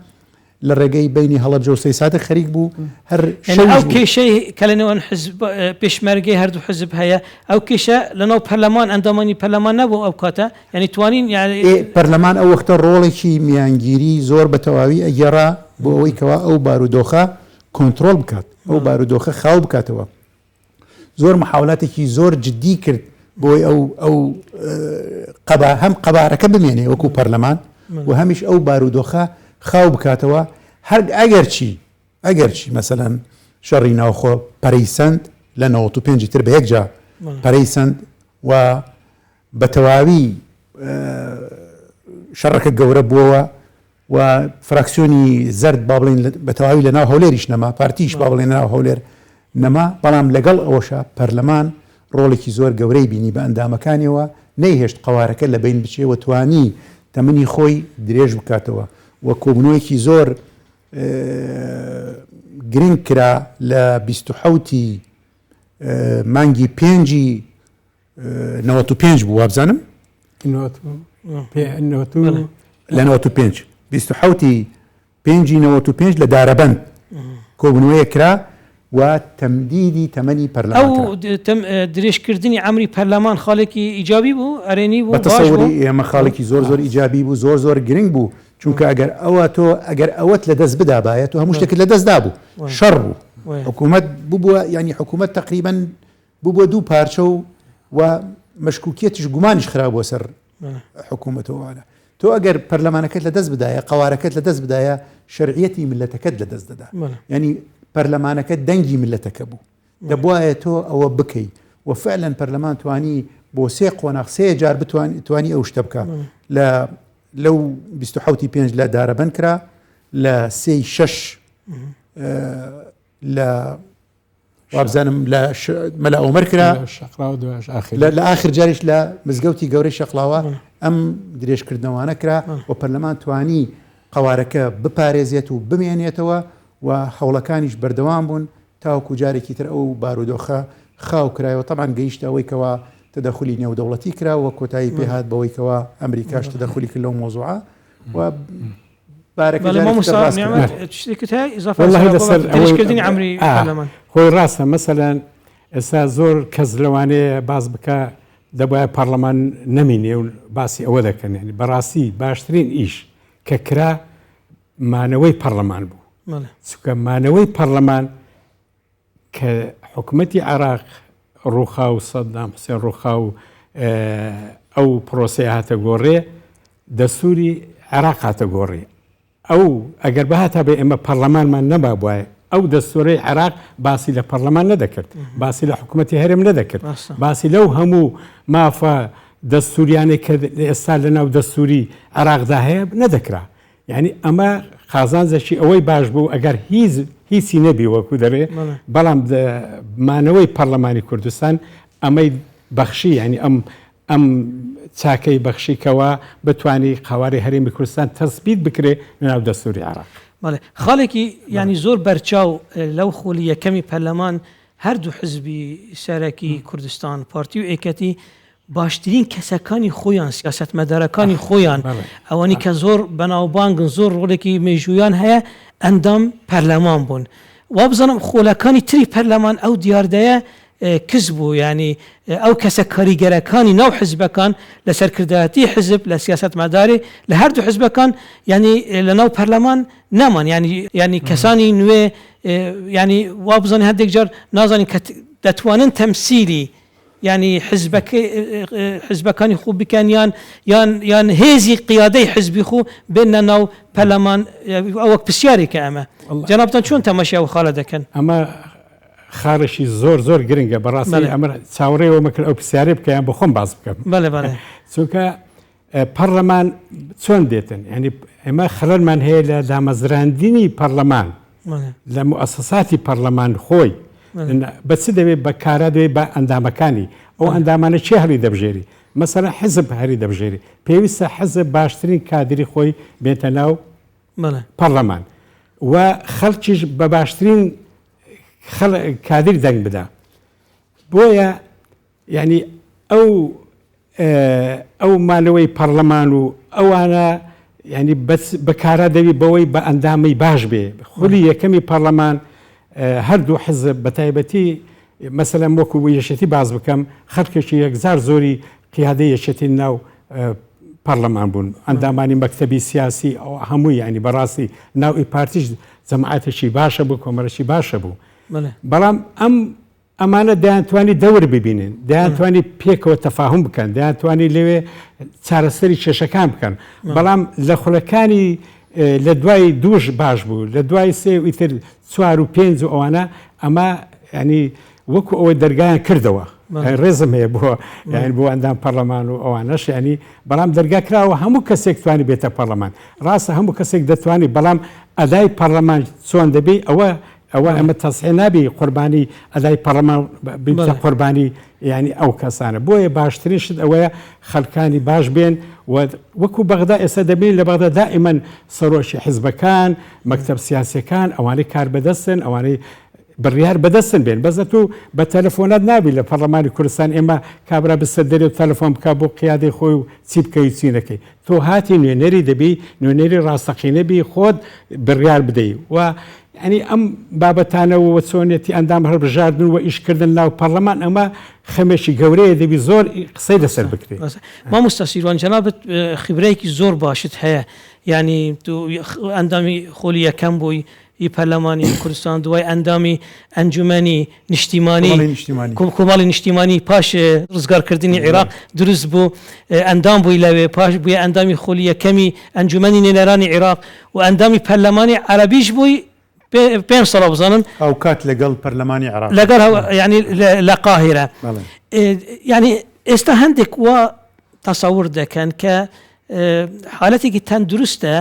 لە ڕێگەی بەینی هەڵەبجە و سەیسادق خەریک بوو هەر یعنی ئەو کێشەی کە لە نێوان حزب پێشمەرگەی هەردوو حزب هەیە ئەو کێشە لەناو پەرلەمان ئەندامانی پەرلەمان نەبوو ئەو کاتە یعنی توانین یعنی پەرلەمان ئەو وەختە ڕۆڵێکی میانگیری زۆر بە تەواوی ئەگێڕا بۆ ئەوەی کەوا ئەو بارودۆخە کۆنترۆڵ بکات ئەو بارودۆخە خاو بکاتەوە زۆر محاولاتێکی زۆر جدی کرد بۆی ئەو ئەو قەبا هەم قەبارەکە بمێنێ وەکو پەرلەمان و هەمیش ئەو بارودۆخە خاو بکاتەوە هەر ئەگەرچی ئەگەرچی مەسەلەن شەڕی ناوخۆ پەرەی سند لە 95 تر بە یەکجا پەرەی سند و بە تەواوی شەڕەکە گەورە بووەوە و فراکسیۆنی زەرد با بڵێین بە تەواوی لە ناو هەولێریش نەما، پارتیش با بڵێین لە ناو هەولێر نەما، بەڵام لەگەڵ ئەوەشا پەرلەمان ڕۆڵێکی زۆر گەورەی بینی بە ئەندامەکانیەوە، نەیهێشت قەوارەکە لە بەین بچێ و توانی تەمەنی خۆی درێژ بکاتەوە و کۆبوونەوەیەکی زۆر گرنگ کرا لە 27 ی مانگی پێنجی 95 بوو وابزانم لە 95 27 پێنجی 95 لە دارەبەند کۆبوونەوەیە کرا و تەمدیدی تەمەنی پەرلەمان ئەو درێژکردنی عەمری پەرلەمان خاڵێکی ئیجابی بوو ئەرێنی بوو بە تەسەوری ئێمە خاڵێکی زۆر زۆر ئیجابی بوو زۆر زۆر گرنگ بوو چونکە ئەگەر ئەوە تۆ ئەگەر ئەوەت لە دەست بدابایە تۆ هەموو شتێکت لە دەست دابوو شەڕ بوو حکوومەت ببووە ینی حکوومەت تقریبن ببووە دوو پارچە و و مەشکوکیەتیش گومانیش خرابووە سەر حکوومەتەوە ئەوانە. تۆ ئەگەر پەرلەمانەکەت لە دەست بدایە، قەوارەکەت لە دەست بدایە، شەرعیەتی میللەتەکەت لە دەست دەدا. یانی پەرلەمانەکە دەنگی میللەتەکە بوو. دەبوایە تۆ ئەوە بکەی و فعلەن پەرلەمان توانی بۆ سێ قۆناغ سێ جار بتوانی توانی ئەو شتە بکا. لە لەو 27 پێنج لە دارەبەن کرا لە سێی شەش لە وابزانم لە مەلا ئۆمەر کرا لە ئاخر جاریش لە مزگەوتی گەورەی شەقڵاوە ئەم درێژکردنەوانە کرا و پەرلەمان توانی قەوارەکە بپارێزێت و بمێنێتەوە و هەوڵەکانیش بەردەوام بوون تاوەکو جارێکی تر ئەو بارودۆخە خاو کرایەوە تەبعەن گەیشتە ئەوەی کەوا تەدەخولی نێودەوڵەتی کرا و کۆتایی پێهات بەوەی کەوا ئەمریکاش تەدەخولی کرد لەو مەوزوعە و خۆی ڕاستە مەسەلەن ئێستا زۆر کەس لەوانەیە باس بکە دەبایە پەرلەمان نەمینێ و باسی ئەوە دەکەن ینی بەڕاستی باشترین ئیش کە کرا مانەوەی پەرلەمان بوو چونکە مانەوەی پەرلەمان کە حکومەتی عێراق ڕووخا و سەدام حوسێن ڕووخا و ئەو پرۆسەیە هاتە گۆڕێ، دەستووری عێراق هاتە گۆڕێ. ئەو ئەگەر بهاتابێ ئێمە پەرلەمانمان نەمابوایە، ئەو دەستوورەی عێراق باسی لە پەرلەمان نەدەکرد، باسی لە حکومەتی هەرێم نەدەکرد، باسی لەو هەموو مافە دەستووریانەی کە ئێستا لەناو دەستووری عێراقدا هەیە نەدەکرا. یانی ئەمە قازانجێکی ئەوەی باش بوو ئەگەر هیچ هیچی نەبی وەکو دەرێ بەڵام مانەوەی پەرلەمانی کوردستان ئەمەی بەخشی یعنی ئەم ئەم چاکەی بەخشی کەوا بتوانی قەوارەی هەرێمی کوردستان تەسبیت بکرێ لەناو دەستوری عێراق. بەڵێ خاڵێکی یانی زۆر بەرچاو لەو خولی یەکەمی پەرلەمان هەردوو حزبی سەرەکی کوردستان پارتی و ئێکەتی باشترین کەسەکانی خۆیان سیاسەتمەدارەکانی خۆیان ئەوانی کە زۆر بەناوبانگن زۆر ڕۆڵێکی مێژوویان هەیە ئەندام پەرلەمان بوون وابزانم خولەکانی تری پەرلەمان ئەو دیاردەیە کز بوو یانی ئەو کەسە کاریگەرەکانی ناو حزبەکان لە سەرکردایەتی حزب لە سیاسەتمەداری لە هەردوو حزبەکان یانی لە ناو پەرلەمان نەمان یانی یانی کەسانی نوێ یانی وا بزانین هەندێک جار نازانین کە دەتوانن تەمسیلی یانی حزبەکەی حزبەکانی خۆ بکەن یان یان یان هێزی قیادەی حزبی خۆ بێنە ناو پەرلەمان ئەوەک پرسیارێکە ئەمە جەنابتان چۆن تەماشای ئەو خاڵە دەکەن؟ ئەمە خاڵێکی زۆر زۆر گرنگە بەڕاستی ئەمە چاوەڕێی ئەوەمە کرد ئەو پرسیارەی بکە یان بۆ خۆم باس بکەم. بەڵێ بەڵێ. چونکە پەڕلەمان چۆن دێتن یعنی ئێمە خەلەلمان هەیە لە دامەزراندنی پەڕلەمان لە موئەسەساتی پەڕلەمان خۆی بە چ دەوێت بە کارا دەوێت بە ئەندامەکانی ئەو ئەندامانە چێ هەڵی دەبژێری مەسەلەن حزب هەری دەبژێری پێویستە حزب باشترین کادری خۆی بێتە ناو پەڕلەمان و خەڵکیش بە باشترین کادر دەنگ بدا بۆیە یعنی ئەو ئەو مانەوەی پەڕلەمان و ئەوانە یعنی بە کارا دەبی بەوەی بە ئەندامی باش بێ خولی یەکەمی پەڕلەمان هەردوو حزب بە تایبەتی مەسەلەن وەکو یەکێتی باس بکەم خەڵکێکی یەکجار زۆری قیادەی یەکێتی ناو پەرلەمان بوون ئەندامانی مەکتەبی سیاسی هەمووی ینی بەڕاستی ناو ئی پارتیش جەماعەتێکی باشە بوو کۆمەرەی باشە بوو بەڵام ئەم ئەمانە دەیانتوانی دەور ببینن دەیانتوانی پێکەوە تەفاهم بکەن دەیانتوانی لەوێ چارەسەری کێشەکان بکەن بەڵام لە خولەکانی لە دوای دووش باش بوو لە دوای سێ و ئیتر چوار و پێنج و ئەوانە ئەمە ینی وەکو ئەوەی دەرگایان کردەوە ڕێزم هەیە بۆ یان بۆ ئەندام پەرلەمان و ئەوانەش ینی بەڵام دەرگا کراوە هەموو کەسێک توانی بێتە پەرلەمان ڕاستە هەموو کەسێک دەتوانانی بەڵام ئەدای پەرلەمان چۆن دەبی ئەوە ئەوە ئەمە تەسحێ نابی قوربانی ئەدای پەڕەمان بیتە قوربانی یعنی ئەو کەسانە بۆیە باشترین شت ئەوەیە خەلکانی باش بێن و وەکو بەغدا ئێستا دەبین لە بەغدا دائیمەن سەرۆکی حزبەکان مەکتەب سیاسەکان ئەوانەی کار بەدەستن ئەوانەی بڕیار بەدەستن بێن بەس تو بە تەلەفۆنات نابی لە پەرلەمانی کوردستان ئێمە کابرا بستە دەرێ و تەلەفۆن بکە بۆ قیادەی خۆی و چی بکەی و چی نەکەی تۆ هاتی نوێنەری دەبی نوێنەری ڕاستەقینە بی خۆت بڕیار بدەی و یانی ئەم بابەتانە و چۆنیەتی ئەندام هەڵبژاردن و ئیشکردن ناو پەڕلەمان ئەمە خەمێکی گەورەیە دەبی زۆر قسەی لەسەر بکرێ. مامۆستا سیروان جەنابت خیبرەیەکی زۆر باشت هەیە یانی تۆ ئەندامی خۆلی یەکەم بووی ی پەرلەمانی کوردستان دوای ئەندامی ئەنجومەنی نیشتیمانی کۆمەڵی نیشتیمانی پاش ڕزگارکردنی عێراق دروست بوو ئەندام بووی لەوێ پاش بووی ئەندامی خولی یەکەمی ئەنجومەنی نوێنەرانی عێراق و ئەندامی پەرلەمانی عەرەبیش بووی پێنج ساڵ بزانم هاوکات لەگەڵ پەرلەمانی عێراق لەگەڵ یعنی لە قاهیرە یعنی ئێستا هەندێک وا تەسەور دەکەن کە حالەتێکی تەندروستە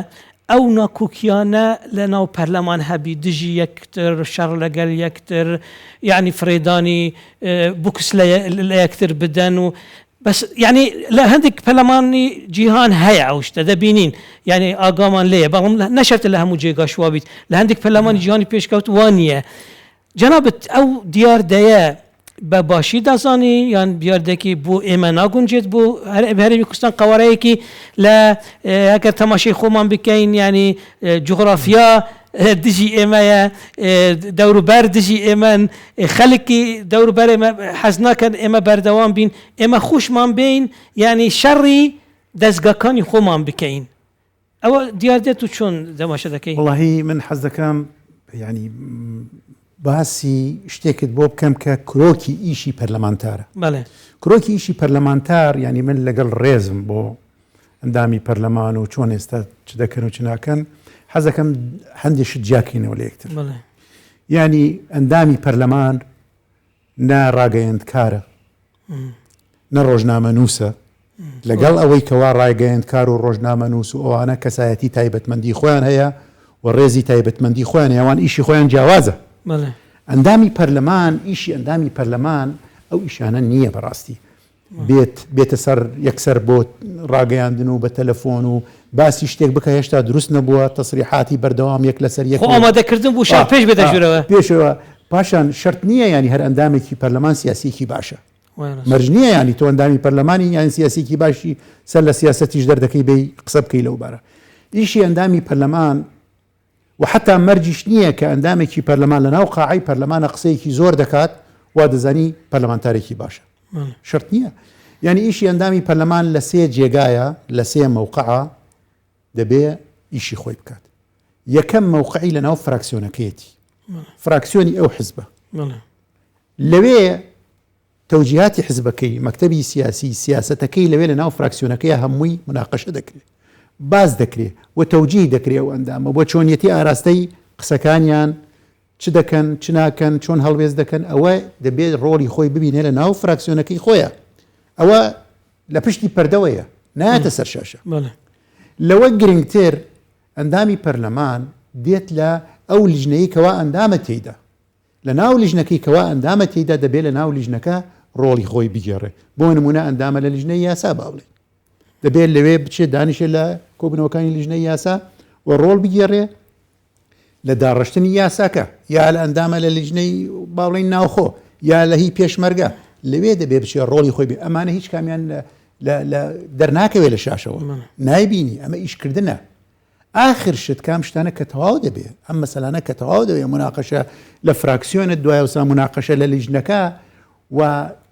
ئەو ناکۆکیانە لە ناو پەرلەمان هەبی دژی یەکتر شەڕ لەگەل یەکتر یعنی فرێدانی بوکس لە یەکتر بدەن و بەس یعنی لە هەندێک پەرلەمانی جیهان هەیە ئەو شتە دەبینین یعنی ئاگامان لێیە بەڵام نەشەرتە لە هەموو جێگاش وابیت لە هەندێک پەرلەمانی جیهانی پێشکەوت وا نییە جەنابت ئەو دیاردەیە بە باشی دەزانی یان دیاردەکی بۆ ئێمە ناگونجێت بۆ هەرێمی کوردستان قەوارەیەکی لە ئەگەر تەماشای خۆمان بکەین ینی جوغرافیا دژی ئێمەیە دەوروبەر دژی ئێمەن خەلکی دەوروبەر ئێمە حەز ناکەن ئێمە بەردەوام بین ئێمە خۆشمان بین ینی شەڕی دەستگاکانی خۆمان بکەین ئەوە دیار دێت و چۆن دەماشە دەکەی؟ وەڵاهی من حەز دەکەم یانی باسی شتێکت بۆ بکەم کە کرۆکی ئیشی پەرلەمانتارە. بەڵێ. کرۆکی ئیشی پەرلەمانتار یانی من لەگەڵ ڕێزم بۆ ئەندامی پەرلەمان و چۆن ئێستا چ دەکەن و چ ناکەن حەز دەکەم هەندێک شت جیاکەینەوە لە یەکتر. بەڵێ. یانی ئەندامی پەرلەمان نە ڕاگەیەندکارە نە ڕۆژنامەنووسە، لەگەڵ ئەوەی کەوا ڕایگەیەندکار و ڕۆژنامەنووس و ئەوانە کەسایەتی تایبەتمەندی خۆیان هەیە و ڕێزی تایبەتمەندی خۆیان هەیە، ئەوان ئیشی خۆیان جیاوازە. ئەندامی پەرلەمان ئیشی ئەندامی پەرلەمان ئەو ئیشانە نییە بەڕاستی بێت بێتە سەر یەکسەر بۆ ڕاگەیاندن و بە تەلەفۆن و باسی شتێک بکە هێشتا دروست نەبووە تەسریحاتی بەردەوام یەک لەسەر یەک خۆ ئامادەکردن بوو شار پێش بێتە ژوورەوە پێشەوە پاشان شەرت نییە ینی هەر ئەندامێکی پەرلەمان سیاسیەکی باشە مەرج نییە ینی تۆ ئەندامی پەرلەمانی یان سیاسیکی باشی سەر لە سیاسەتیش دەردەکەی بێی قسە بکەی لەو بارە ئیشی ئەندامی پەرلەمان و حەتا مەرجیش نییە کە ئەندامێکی پەرلەمان لە ناو قاعەی پەرلەمانە قسەیەکی زۆر دەکات وا دەزانی پەرلەمانتارێکی باشە شەرت نییە یعنی ئیشی ئەندامی پەرلەمان لە سێ جێگایە لە سێ مەوقعە دەبێ ئیشی خۆی بکات یەکەم مەوقعی لە ناو فراکسیۆنەکەیەتی فراکسیۆنی ئەو حزبە لەوێ تەوجیهاتی حزبەکەی، مەکتەبی سیاسی، سیاسەتەکەی لەوێ لە ناو فراکسیۆنەکەیا هەمووی موناقەشە دەکرێ، باس دەکرێ و تەوجیه دەکرێ ئەو ئەندامە بۆ چۆنیەتی ئاراستەی قسەکانیان، چ دەکەن، چ ناکەن، چۆن هەڵوێست دەکەن، ئەوە دەبێ ڕۆڵی خۆی ببینێ لە ناو فراکسیۆنەکەی خۆیا. ئەوە لە پشتی پەردەوەیە، نایەتە سەر شاشە. لەوە گرنگتر ئەندامی پەرلەمان دێت لە ئەو لیژنەی کەوا ئەندامە تێیدا، لە ناو لیژنەکەی کەوا ئەندامە تێیدا دەبێ لە ناو لیژنەکە ڕۆڵی خۆی بگێڕێ بۆ نمونە ئەندامە لە لیژنەی یاسا با بڵێین دەبێت لەوێ بچێت دانیشێت لە کۆبنەوەکانی لیژنەی یاسا و ڕۆڵ بگێڕێ لە داڕشتنی یاساکە یا لە ئەندامە لە لیژنەی با بڵێین ناوخۆ یا لە هی پێشمەرگە لەوێ دەبێ بچێت ڕۆڵی خۆی بێ ئەمانە هیچ کامیان لە دەرناکەوێت لە شاشەوە نایبینی ئەمە ئیشکردنە ئاخر شت کام شتانە کە تەواو دەبێ ئەم مەسەلانە کە تەواو دەبێ موناقەشە لە فراکسیۆنت دوایەوسا موناقەشە لە لیژنەکە و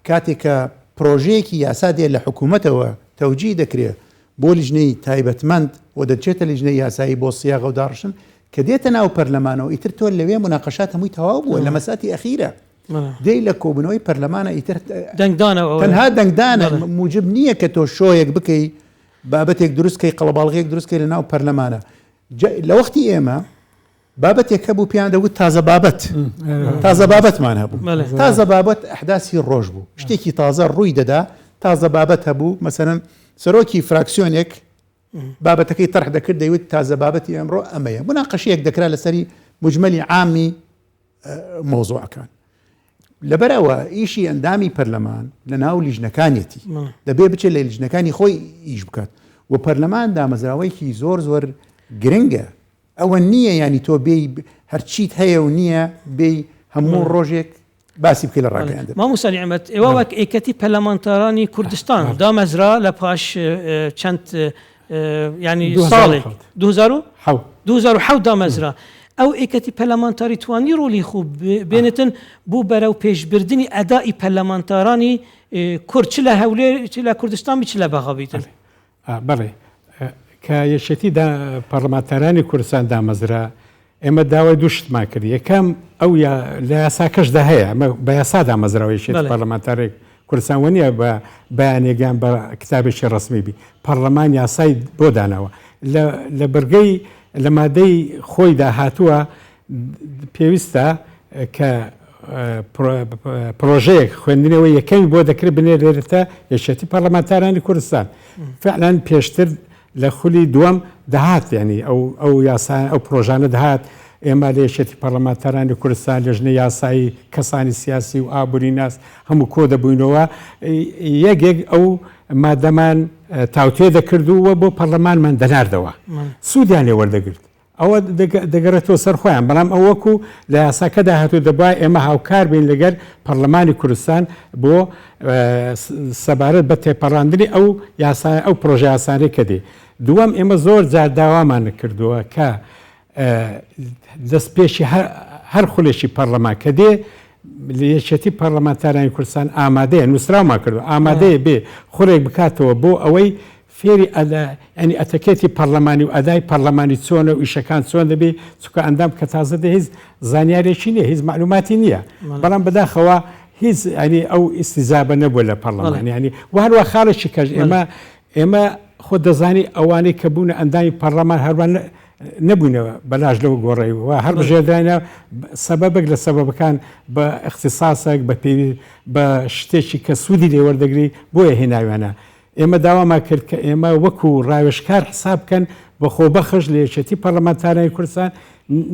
کاتێک کە پرۆژەیەکی یاسا دێ لە حکوومەتەوە تەوجیه دەکرێ بۆ لیژنەی تایبەتمەند و دەچێتە لیژنەی یاسایی بۆ سیاغە و داڕشتن کە دێتە ناو پەرلەمانەوە ئیتر تۆ لەوێ موناقەشات هەمووی تەواو بووە لە مەساتی ئەخیرە دێی لە کۆبوونەوەی پەرلەمانە ئیتر دەنگدانە تەنها دەنگدانە موجب نییە کە تۆ شۆیەک بکەی بابەتێک دروست کەی قەڵەباڵغیەک دروست کەی لە ناو پەرلەمانە لە وەختی ئێمە بابەتێک هەبوو پێیان دەگوت تازە بابەت تازە بابەتمان هەبوو تازە بابەت ئەحداسی ڕۆژ بوو شتێکی تازە ڕووی دەدا تازە بابەت هەبوو مەسەرەن سەرۆکی فراکسیۆنێک بابەتەکەی تەرح دەکرد دەیوت تازە بابەتی ئەمڕۆ ئەمەیە مناقەشەیەک دەکرا لەسەری مجملی عامی مەوزوعەکان. لەبەر ئەوە ئیشی ئەندامی پەرلەمان لە ناو لیژنەکانیەتی دەبێ بچێت لە لیژنەکانی خۆی ئیش بکات و پەرلەمان دامەزراوەیەکی زۆر زۆر گرنگە ئەوە نییە ینی تۆ بێی هەرچیت هەیە و نییە بێی هەموو ڕۆژێک باسی بکەی لە ڕاگەیاندن. مامۆستا نیعمەت ئێوە وەک یەکەتی پەرلەمانتارانی کوردستان دامەزرا لە پاش چەند ینی ساڵێک 2007 دامەزرا ئەو ئێکەتی پەرلەمانتاری توانی ڕۆلی خۆ بێنێتن بۆ بەرەو پێشبردننی ئەدای پەرلەمانتارانی کورد چ لە هەولێر چ لە کوردستان چ لە بەغا بیتن بەڵێ کە یەکێتی پەرلەمانتارانی کوردستان دامەزرا ئێمە داوای دوو شتمان کرد، یەکەم ئەو لە یاساکەشدا هەیە، ئەمە بە یاسا دامەزراوە یەکێتی پەرلەمانتارێک کوردستان وە نییە بە بەیانێک یان بە کتابێکی ڕەسمی بی، پەرلەمان یاسای بۆ داناوە لە بڕگەی لە مادەی خۆیدا هاتووە پێویستە کە پرۆژەیەک خوێندنەوەی یەکەمی بۆ دەکرێت بنێرێتە یەکێتی پەرلەمانتارانی کوردستان فعلا پێشتر لە خولی دووەم دەهات یانی ئەو ئەو یاسا ئەو پرۆژانە دەهات ئێمە لە یەکێتی پەرلەمانتارانی کوردستان لێژنەی یاسایی کەسانی سیاسی و ئابووریناس هەموو کۆ دەبووینەوە یەک یەک ئەو مادەمان تاوتوێ دەکرد و بۆ پەرلەمانمان دەناردەوە سوودیان لێ وەردەگرت ئەوە دەگەڕێتەوە سەر خۆیان، بەڵام ئەو وەکو لە یاساکەدا هاتووە دەبوایە ئێمە هاوکار بین لەگەر پەڕلەمانی کوردستان بۆ سەبارەت بە تێپەڕاندنی ئەو یاسا ئەو پڕۆژە یاسانەی کە دێ. دووەم ئێمە زۆر جار داوامان کردووە کە دەستپێکی هەر خولێکی پەڕلەمان کە دێ یەکێتی پەڕلەمانتارانی کوردستان ئامادەیە نووسراومان کردووە ئامادەیە بێ خولێک بکاتەوە بۆ ئەوەی فێری ئەدا یانی ئەتەکێتی پەڕلەمانی و ئەدای پەڕلەمانی چۆنە و ئیشەکان چۆن دەبی چونکە ئەندام کە تازە دێ هیچ زانیارێکی نیە هیچ مەعلوماتی نیە بەڵام بەداخەوە هیچ ینی ئەو ئیستیجابە نەبووە لە پەڕلەمان ینی و هەروە خاڵێکی کەش ئێمە ئێمە خۆ دەزانی ئەوانەی کە بوونە ئەندامی پەڕلەمان هەروان نەبووینەوە بەلاش لەو گۆڕی و هەر بژێردراینە سەبەبێک لە سەبەبەکان بە اختصاصێک بە پێوی بە شتێکی کە سوودی لێوەردەگری بۆیە هێناویانە ئێمە داوامان کرد کە ئێمە وەکو ڕاوێژکار حساب بکەن بە خۆبەخش لە یەکێتی پەرلەمانتارانی کوردستان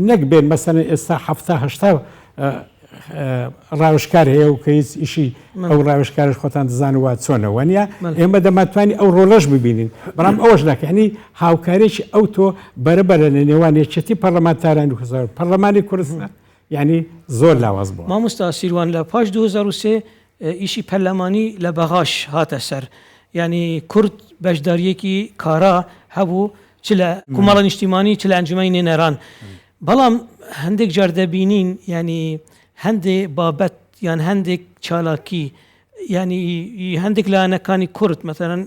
نەک بێن مەسەلەن ئێستا 70 هەشتا ڕاوێژکار هەیە و کە هیچ ئیشی ئەو ڕاوێژکارش خۆتان دەزانن وا چۆنە وانە ئێمە دەماتوانی ئەو ڕۆڵەش ببینین بەڵام ئەوەش ناکەنی هاوکارێکی ئەو تۆ بەرەبەرە لە نێوان یەکێتی پەرلەمانتارانی کوردستان پەرلەمانی کوردستان یعنی زۆر لاواز بووە. مامۆستا سیروان لە پاش 2003 ئیشی پەرلەمانی لە بەغاش هاتە سەر یانی کورد بەشداریەکی کارا هەبوو چ لە کومەڵە نیشتیمانی چ لە ئەنجومەنی نوێنەران بەڵام هەندێک جار دەبینین یانی هەندێ بابەت یان هەندێک چالاکی یانی هەندێک لایەنەکانی کورد مەسەلەن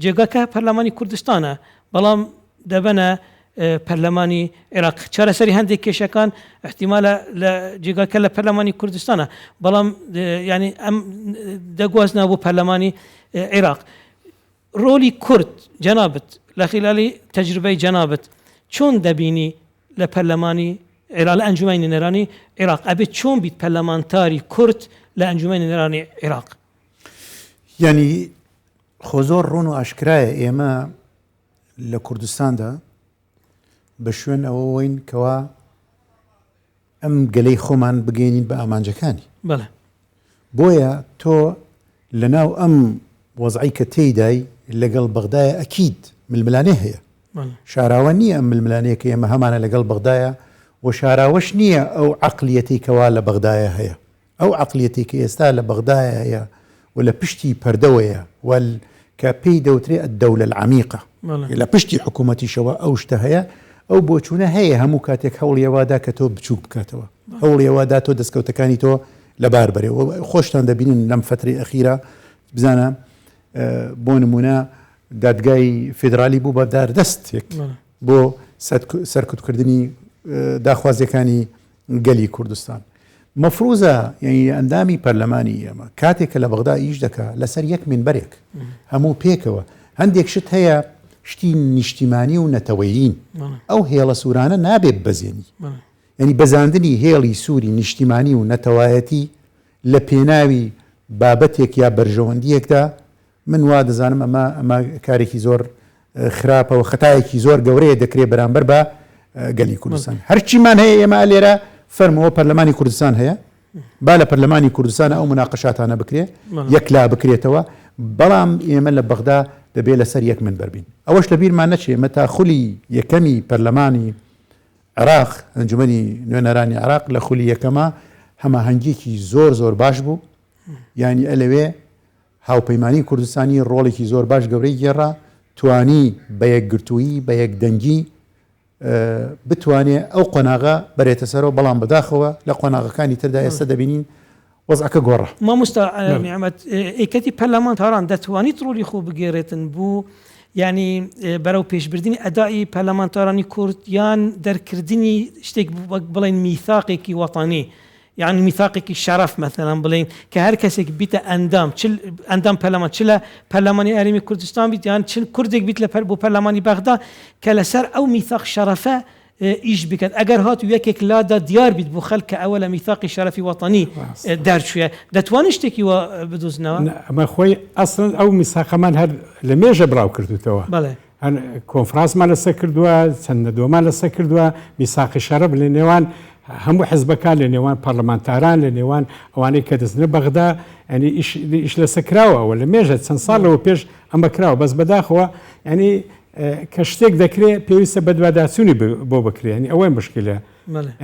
جێگاکە پەرلەمانی کوردستانە بەڵام دەبەنە پەرلەمانی عێراق چارەسەری هەندێک کێشەکان احتیمالە لە جێگاکە لە پەرلەمانی کوردستانە بەڵام ینی ئەم دەگوازنەوە بۆ پەرلەمانی عێراق ڕۆلی کورد جەنابت لە خلالی تەجروبەی جەنابت چۆن دەبینی لە پەرلەمانی عێراق لە ئەنجومەنی نوێنەرانی عێراق ئەبێت چۆن بیت پەرلەمانتاری کورد لە ئەنجومەنی نوێنەرانی عێراق؟ یانی خۆ زۆر ڕوون و ئاشکرایە ئێمە لە کوردستاندا بە شوێن ئەوەوەین کەوا ئەم گەلەی خۆمان بگەینین بە ئامانجەکانی. بەڵێ. بۆیە تۆ لەناو ئەم وەزعەی کە تێیدای لەگەڵ بەغدایە ئەکید ململانێ هەیە. شاراوە نییە ئەم ململانێیە کە ئێمە هەمانە لەگەڵ بەغدایە و شاراوەش نییە ئەو عەقلیەتەی کەوا لە بەغدایە هەیە. ئەو عەقلیەتەی کە ئێستا لە بەغدایە هەیە و لە پشتی پەردەوەیە و کە پێی دەوترێ الدولە العمیقە لە پشتی حکوومەتیشەوە ئەو شتە هەیە، ئەو بۆچوونە هەیە هەموو کاتێک هەوڵی ئەوە دا کە تۆ بچووک بکاتەوە، هەوڵی ئەوە دا تۆ دەستکەوتەکانی تۆ لەبار بەرێ و خۆشتان دەبینن لەم فەترەی ئەخیرە بزانە بۆ نموونە دادگای فیدرالی بوو بە داردەستێک بۆ سەرکوتکردنی داخوازیەکانی گەلی کوردستان. مەفروزە یانی ئەندامی پەرلەمانی ئێمە کاتێک کە لە بەغدا ئیش دەکا لەسەر یەک مینبەرێک هەموو پێکەوە هەندێک شت هەیە شتی نیشتیمانی و نەتەوەیین ئەو هێڵە سوورانە نابێ ببەزێنی یعنی بەزاندنی هێڵی سووری نیشتیمانی و نەتەوایەتی لە پێناوی بابەتێک یا بەرژەوەندیەکدا من وا دەزانم ئەمە ئەمە کارێکی زۆر خراپە و خەتایەکی زۆر گەورەیە دەکرێت بەرامبەر بە گەلی کوردستان هەرچیمان هەیە ئێمە لێرە فەرمەوە پەرلەمانی کوردستان هەیە با لە پەرلەمانی کوردستان ئەو مناقشاتانە بکرێ یەکلا بکرێتەوە بەڵام ئێمە لە بەغدا دەبێت لەسەر یەک من بەربین ئەوەش لە بیرمان نەچێ ئێمە تا خولی یەکەمی پەرلەمانی عێراق ئەنجومەنی نوێنەرانی عێراق لە خولی یەکەمە هەماهەنگیەکی زۆر زۆر باش بوو یانی ئەلەوێ هاوپەیمانیی کوردستانی ڕۆڵێکی زۆر باش گەورەی گێڕا، توانی بە یەکگرتوویی، بە یەکدەنگی بتوانێ ئەو قۆناغە بەرێتە سەرەوە، بەڵام بەداخەوە لە قۆناغەکانی تردا ئێستا دەبینین وەزعەکە گۆڕا. مامۆستا نیعمەت، یەکێتی پەرلەمانتاران دەتوانیت ڕۆڵی خۆ بگێڕێتن بۆ یانی بەرەو پێشبردنی ئەدائی پەرلەمانتارانی کورد یان دەرکردنی شتێک وەک بڵێن میثاقێکی وەتەنی یانی میثاقێکی شەرەف مەسەلەن بڵێین کە هەر کەسێک بیتە ئەندام چ ئەندام پەرلەمان چ لە پەرلەمانی هەرێمی کوردستان بیت یان چ کوردێک بیت لە بۆ پەرلەمانی بەغدا کە لەسەر ئەو میثاق شەرەفە ئیش بکات ئەگەر هاتوو یەکێک لادا دیار بیت بۆ خەلک کە ئەوە لە میثاقی شەرەفی وەتەنی دەرچووە دەتوانن شتێکی وا بدۆزنەوە؟ ئەمە خۆی ئەسڵەن ئەو میثاقەمان هەر لە مێژە بڵاو کردووتەوە. بەڵێ. کۆنفرانسمان لەسەر کردووە، چەند نەدوەمان لەسەر کردووە، میساقی شەرەف لە نێوان هەموو حزبەکان، لە نێوان پەرلەمانتاران، لە نێوان ئەوانەی کە دەچنە بەغدا، یانی ئیش ئیش لەسەر کراوە، ئەوە لە مێژە چەند ساڵ لەوە پێش ئەمە کراوە، بەس بەداخەوە یانی کە شتێک دەکرێ پێویستە بەدواداچوونی بۆ بکرێ، یانی ئەوەی مشکلە.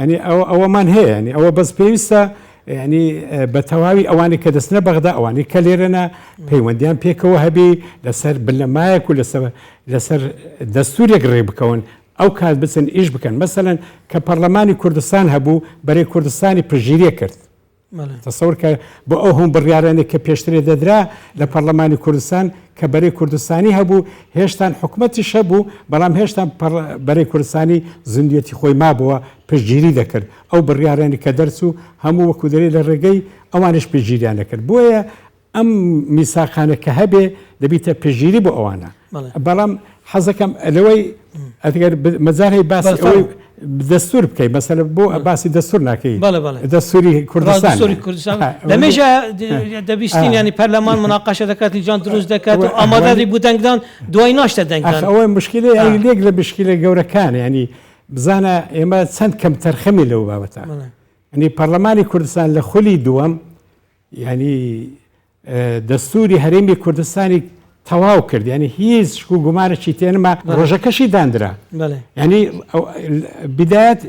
یانی ئەوە ئەوەمان هەیە، یانی ئەوە بەس پێویستە یانی بە تەواوی ئەوانەی کە دەچنە بەغدا ئەوانەی کە لێرەنە پەیوەندیان پێکەوە هەبی لەسەر بنەمایەک و لەسەر لەسەر دەستورێک ڕێ بکەون ئەو کات بچن ئیش بکەن مەسەلەن کە پەرلەمانی کوردستان هەبوو بەرەی کوردستانی پشتگیری کرد تەسەور کە بۆ ئەو هەموو بڕیارانەی کە پێشترێ دەدرا لە پەرلەمانی کوردستان کە بەرەی کوردستانی هەبوو هێشتان حکومەتیش هەبوو بەڵام هێشتان بەرەی کوردستانی زیندوێتی خۆی مابەوە پشتگیری دەکرد ئەو بڕیارانی کە دەرچوو هەموو وەکو دەرێ لە ڕێگەی ئەوانش پشتگیریان دەکرد بۆیە ئەم میساقانە کە هەبێ دەبیتە پشتگیری بۆ ئەوانە بەڵام حەزەکەم لەوەی ئەگەر مەجال هەیە باسی ئەوەی. دەستور بکەی مەسەلە بۆ باسی دەستور ناکەی دەستوری کوردستان دەستوری کوردستان لەمێژە دەبیستین ینی پەرلەمان مناقەشە دەکات لیجان دروست دەکات و ئامادەی بۆ دەنگدان دوای ناشتە دەنگدان ئەوە مشکلە یانی لێک لە مشکلە گەورەکان ینی بزانە ئێمە چەند کەم تەرخەمی لەو بابەتە ینی پەرلەمانی کوردستان لە خولی دووەم ینی دەستوری هەرێمی کوردستانی تەواو کرد یعنی هیچ شک و گومانێکی تێنما ڕۆژەکەشی داندرا یعنی بدایەت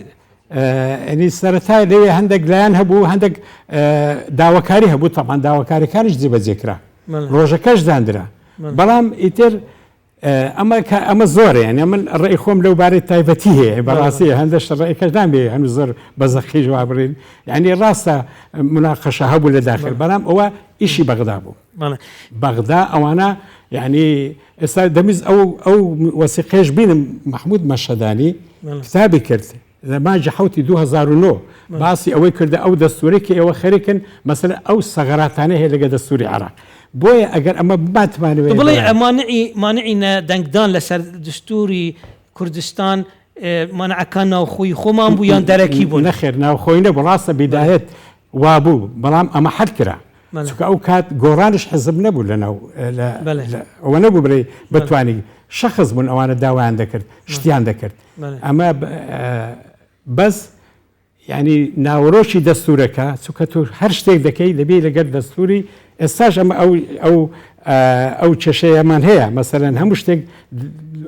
ینی سەرەتا لەوێ هەندێک لایەن هەبوو هەندێک داواکاری هەبوو تەمان داواکاریەکانیش جێبەجێ کرا ڕۆژەکەش داندرا بەڵام ئیتر ئەمە کە ئەمە زۆرە یانی من ڕێی خۆم لەو بارەی تایبەتی هەیە بەڕاستی هەندێک ڕێکەش نامێ هەنوو زۆر بە زەقیش وا بڕین یعنی ڕاستە مناقەشە هەبوو لە داخل بەڵام ئەوە ئیشی بەغدا بوو بەغدا ئەوانە یعنی ئێستا دەمیز ئەو ئەو وەسیقێش بینم مححمود مەشەدانی کتابی کرد لە مانگی حەوتی 2009 باسی ئەوەی کردە ئەو دەستوورەی کە ئێوە خەریکن مەسەلەن ئەو سەغەراتانەی هەیە لەگە دەستووری عێراق بۆیە ئەگەر ئەمە بمانتمانەوەی تۆ بڵێی مانعی مانعی نە دەنگدان لەسەر دستووری کوردستان مانعەکان ناوخۆی خۆمان بوو یان دەرەکی بوون؟ نەخێر ناوخۆی نەبوو ڕاستە بیدایەت وابوو بەڵام ئەمە حەل کرا چونکە ئەو کات گۆڕانش حزب نەبوو لەناو ئەوە نەبوو بڵێ بتوانی شەخص بوون ئەوانە داوایان دەکرد شتیان دەکرد ئەمە بەس یعنی ناوەرۆکی دەستورەکە چونکە تۆ هەر شتێک دەکەی دەبێ لەگەر دەستوری ئێستاش ئەمە ئەو ئەو ئەو کێشەیەمان هەیە مەسەلەن هەموو شتێک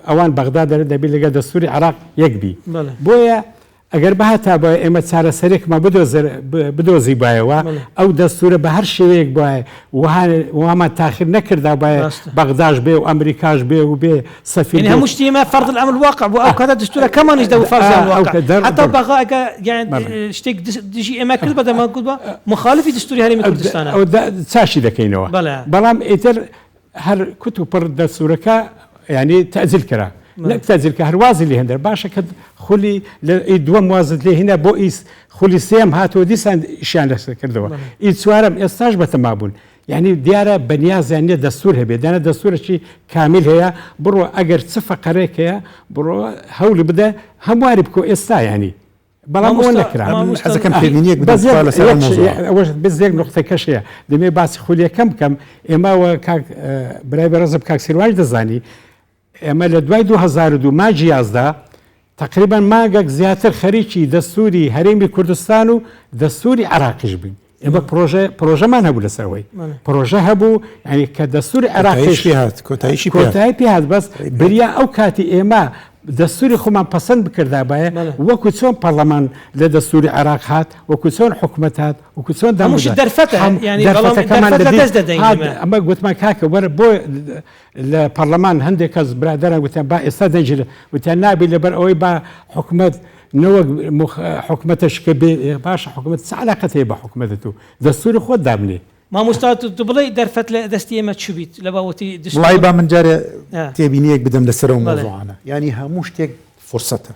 ئەوان بەغدا دەرێ دەبێ لەگەر دەستوری عراق یەک بی بۆیە ئەگەر بهاتابایە ئێمە چارەسەرێکمان بدۆزیبایەوە، ئەو دەستوورە بە هەر شێوەیەک بوایە وەهامان تاخیر نەکردابایە، بەغداش بێ و ئەمریکاش بێ و بێ سەفیر بێ. هەموو شتی ئێمە فەرض الامر الواقع بوو، ئەو کاتە دەستوورەکەمانیش دەبوو فەرض الواقع، حەتا بەغا ئەگەر شتێک دژی ئێمە کرد بە دەمان گوت مخالفی دەستووری هەرێمی کوردستانە. چاشی دەکەینەوە، بەڵام ئیتر هەر کوت و پڕ دەستورەکە یانی تەئجیل کرا نەک تەئجیل کە هەر وازی لێ هێندرا باشە کە خولی لە ئی دووەم وازت لێ هینا بۆ ئی خولی سێم هاتەوە دیسان ئیشیان لەسەر کردەوە ئی چوارەم ئێستاش بەتەما بوون یعنی دیارە بەنیازیان نییە دەستور هەبێ دانە دەستورەکی کامیل هەیە بڕۆ ئەگەر چ فەقەرێک هەیە بڕۆ هەولی بدە هەمواری بکۆ ئێستا یعنی بەڵام ئەوە نەکرا. من حەزەکەم تێبینییەک بدەم تخوا لەسەر ئەم مەوزوعە. ئەوەش بەس یەک نوقتەکەش هەیە دەمەوێت باسی خولیەکەم بکەم ئێمە و کاک برای بەڕێزم کاک سیروانش دەزانی ئێمە لە دوای 2002 مانگی 11 تقریبا مانگێک زیاتر خەریکی دەستوری هەرێمی کوردستان و دەستوری عراقیش بووین ئێمە پرۆژە پرۆژەمان هەبوو لەسەر ئەوەی پرۆژە هەبوو یعنی کە دەستوری عێراقیش پێ هات کۆتاییشی پێ هات. کۆتایی پێ هات بەس بریا ئەو کاتی ئێمە دەستوری خۆمان پەسەند بکردابایە وەکو چۆن پەرلەمان لە دەستوری عێراق هات وەکو چۆن حکومەت هات وەکو چۆن هەمووشی دەرفەتە یعنی بەڵام دەرفەتەکەمان دەرفەت لە لەدەست دەدەین هات ئێمە. ئەمە گوتمان کاکە وەرە بۆ لە پەرلەمان هەندێک کەس برادەران گوتیان با ئێستا دەنگی لە وتیان نابی لەبەر ئەوەی با حکومەت نەوەک حکومەتەش کە بێ باشە حکومەت چ علاقەت هەیە بە حکومەتت و دەستوری خۆت دابنێ. مامۆستا تو بڵێی دەرفەت لە دەستی ئێمە چ بیت لە باوەتی دستور؟ وەڵایی با من جارێ تێبینیەک بدەم لەسەر ئەو مەوزوعانە یانی هەموو شتێک فرسەتە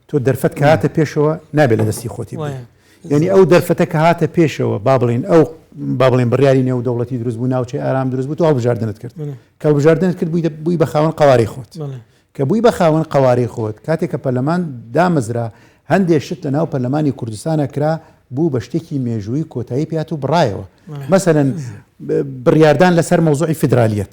تۆ دەرفەت کە هاتە پێشەوە نابێت لە دەستی خۆتی بدەیت یعنی ئەو دەرفەتە کە هاتە پێشەوە با بڵێن ئەو با بڵێن بڕیاری نێودەوڵەتی دروست بوو ناوچەی ئارام دروست بوو تۆ هەڵبژاردنت کرد کە هەڵبژاردنت کرد بووی بە خاوەن قەوارەی خۆت کە بووی بە خاوەن قەوارەی خۆت، کاتێک کە پەرلەمان دامەزرا، هەندێ شت لە ناو پەرلەمانی کوردستانا کرا، بوو بە شتێکی مێژوویی کۆتایی پێ هات و بڕایەوە. مەسەلەن بڕیاردان لەسەر مەوزوعی فیدرالیەت.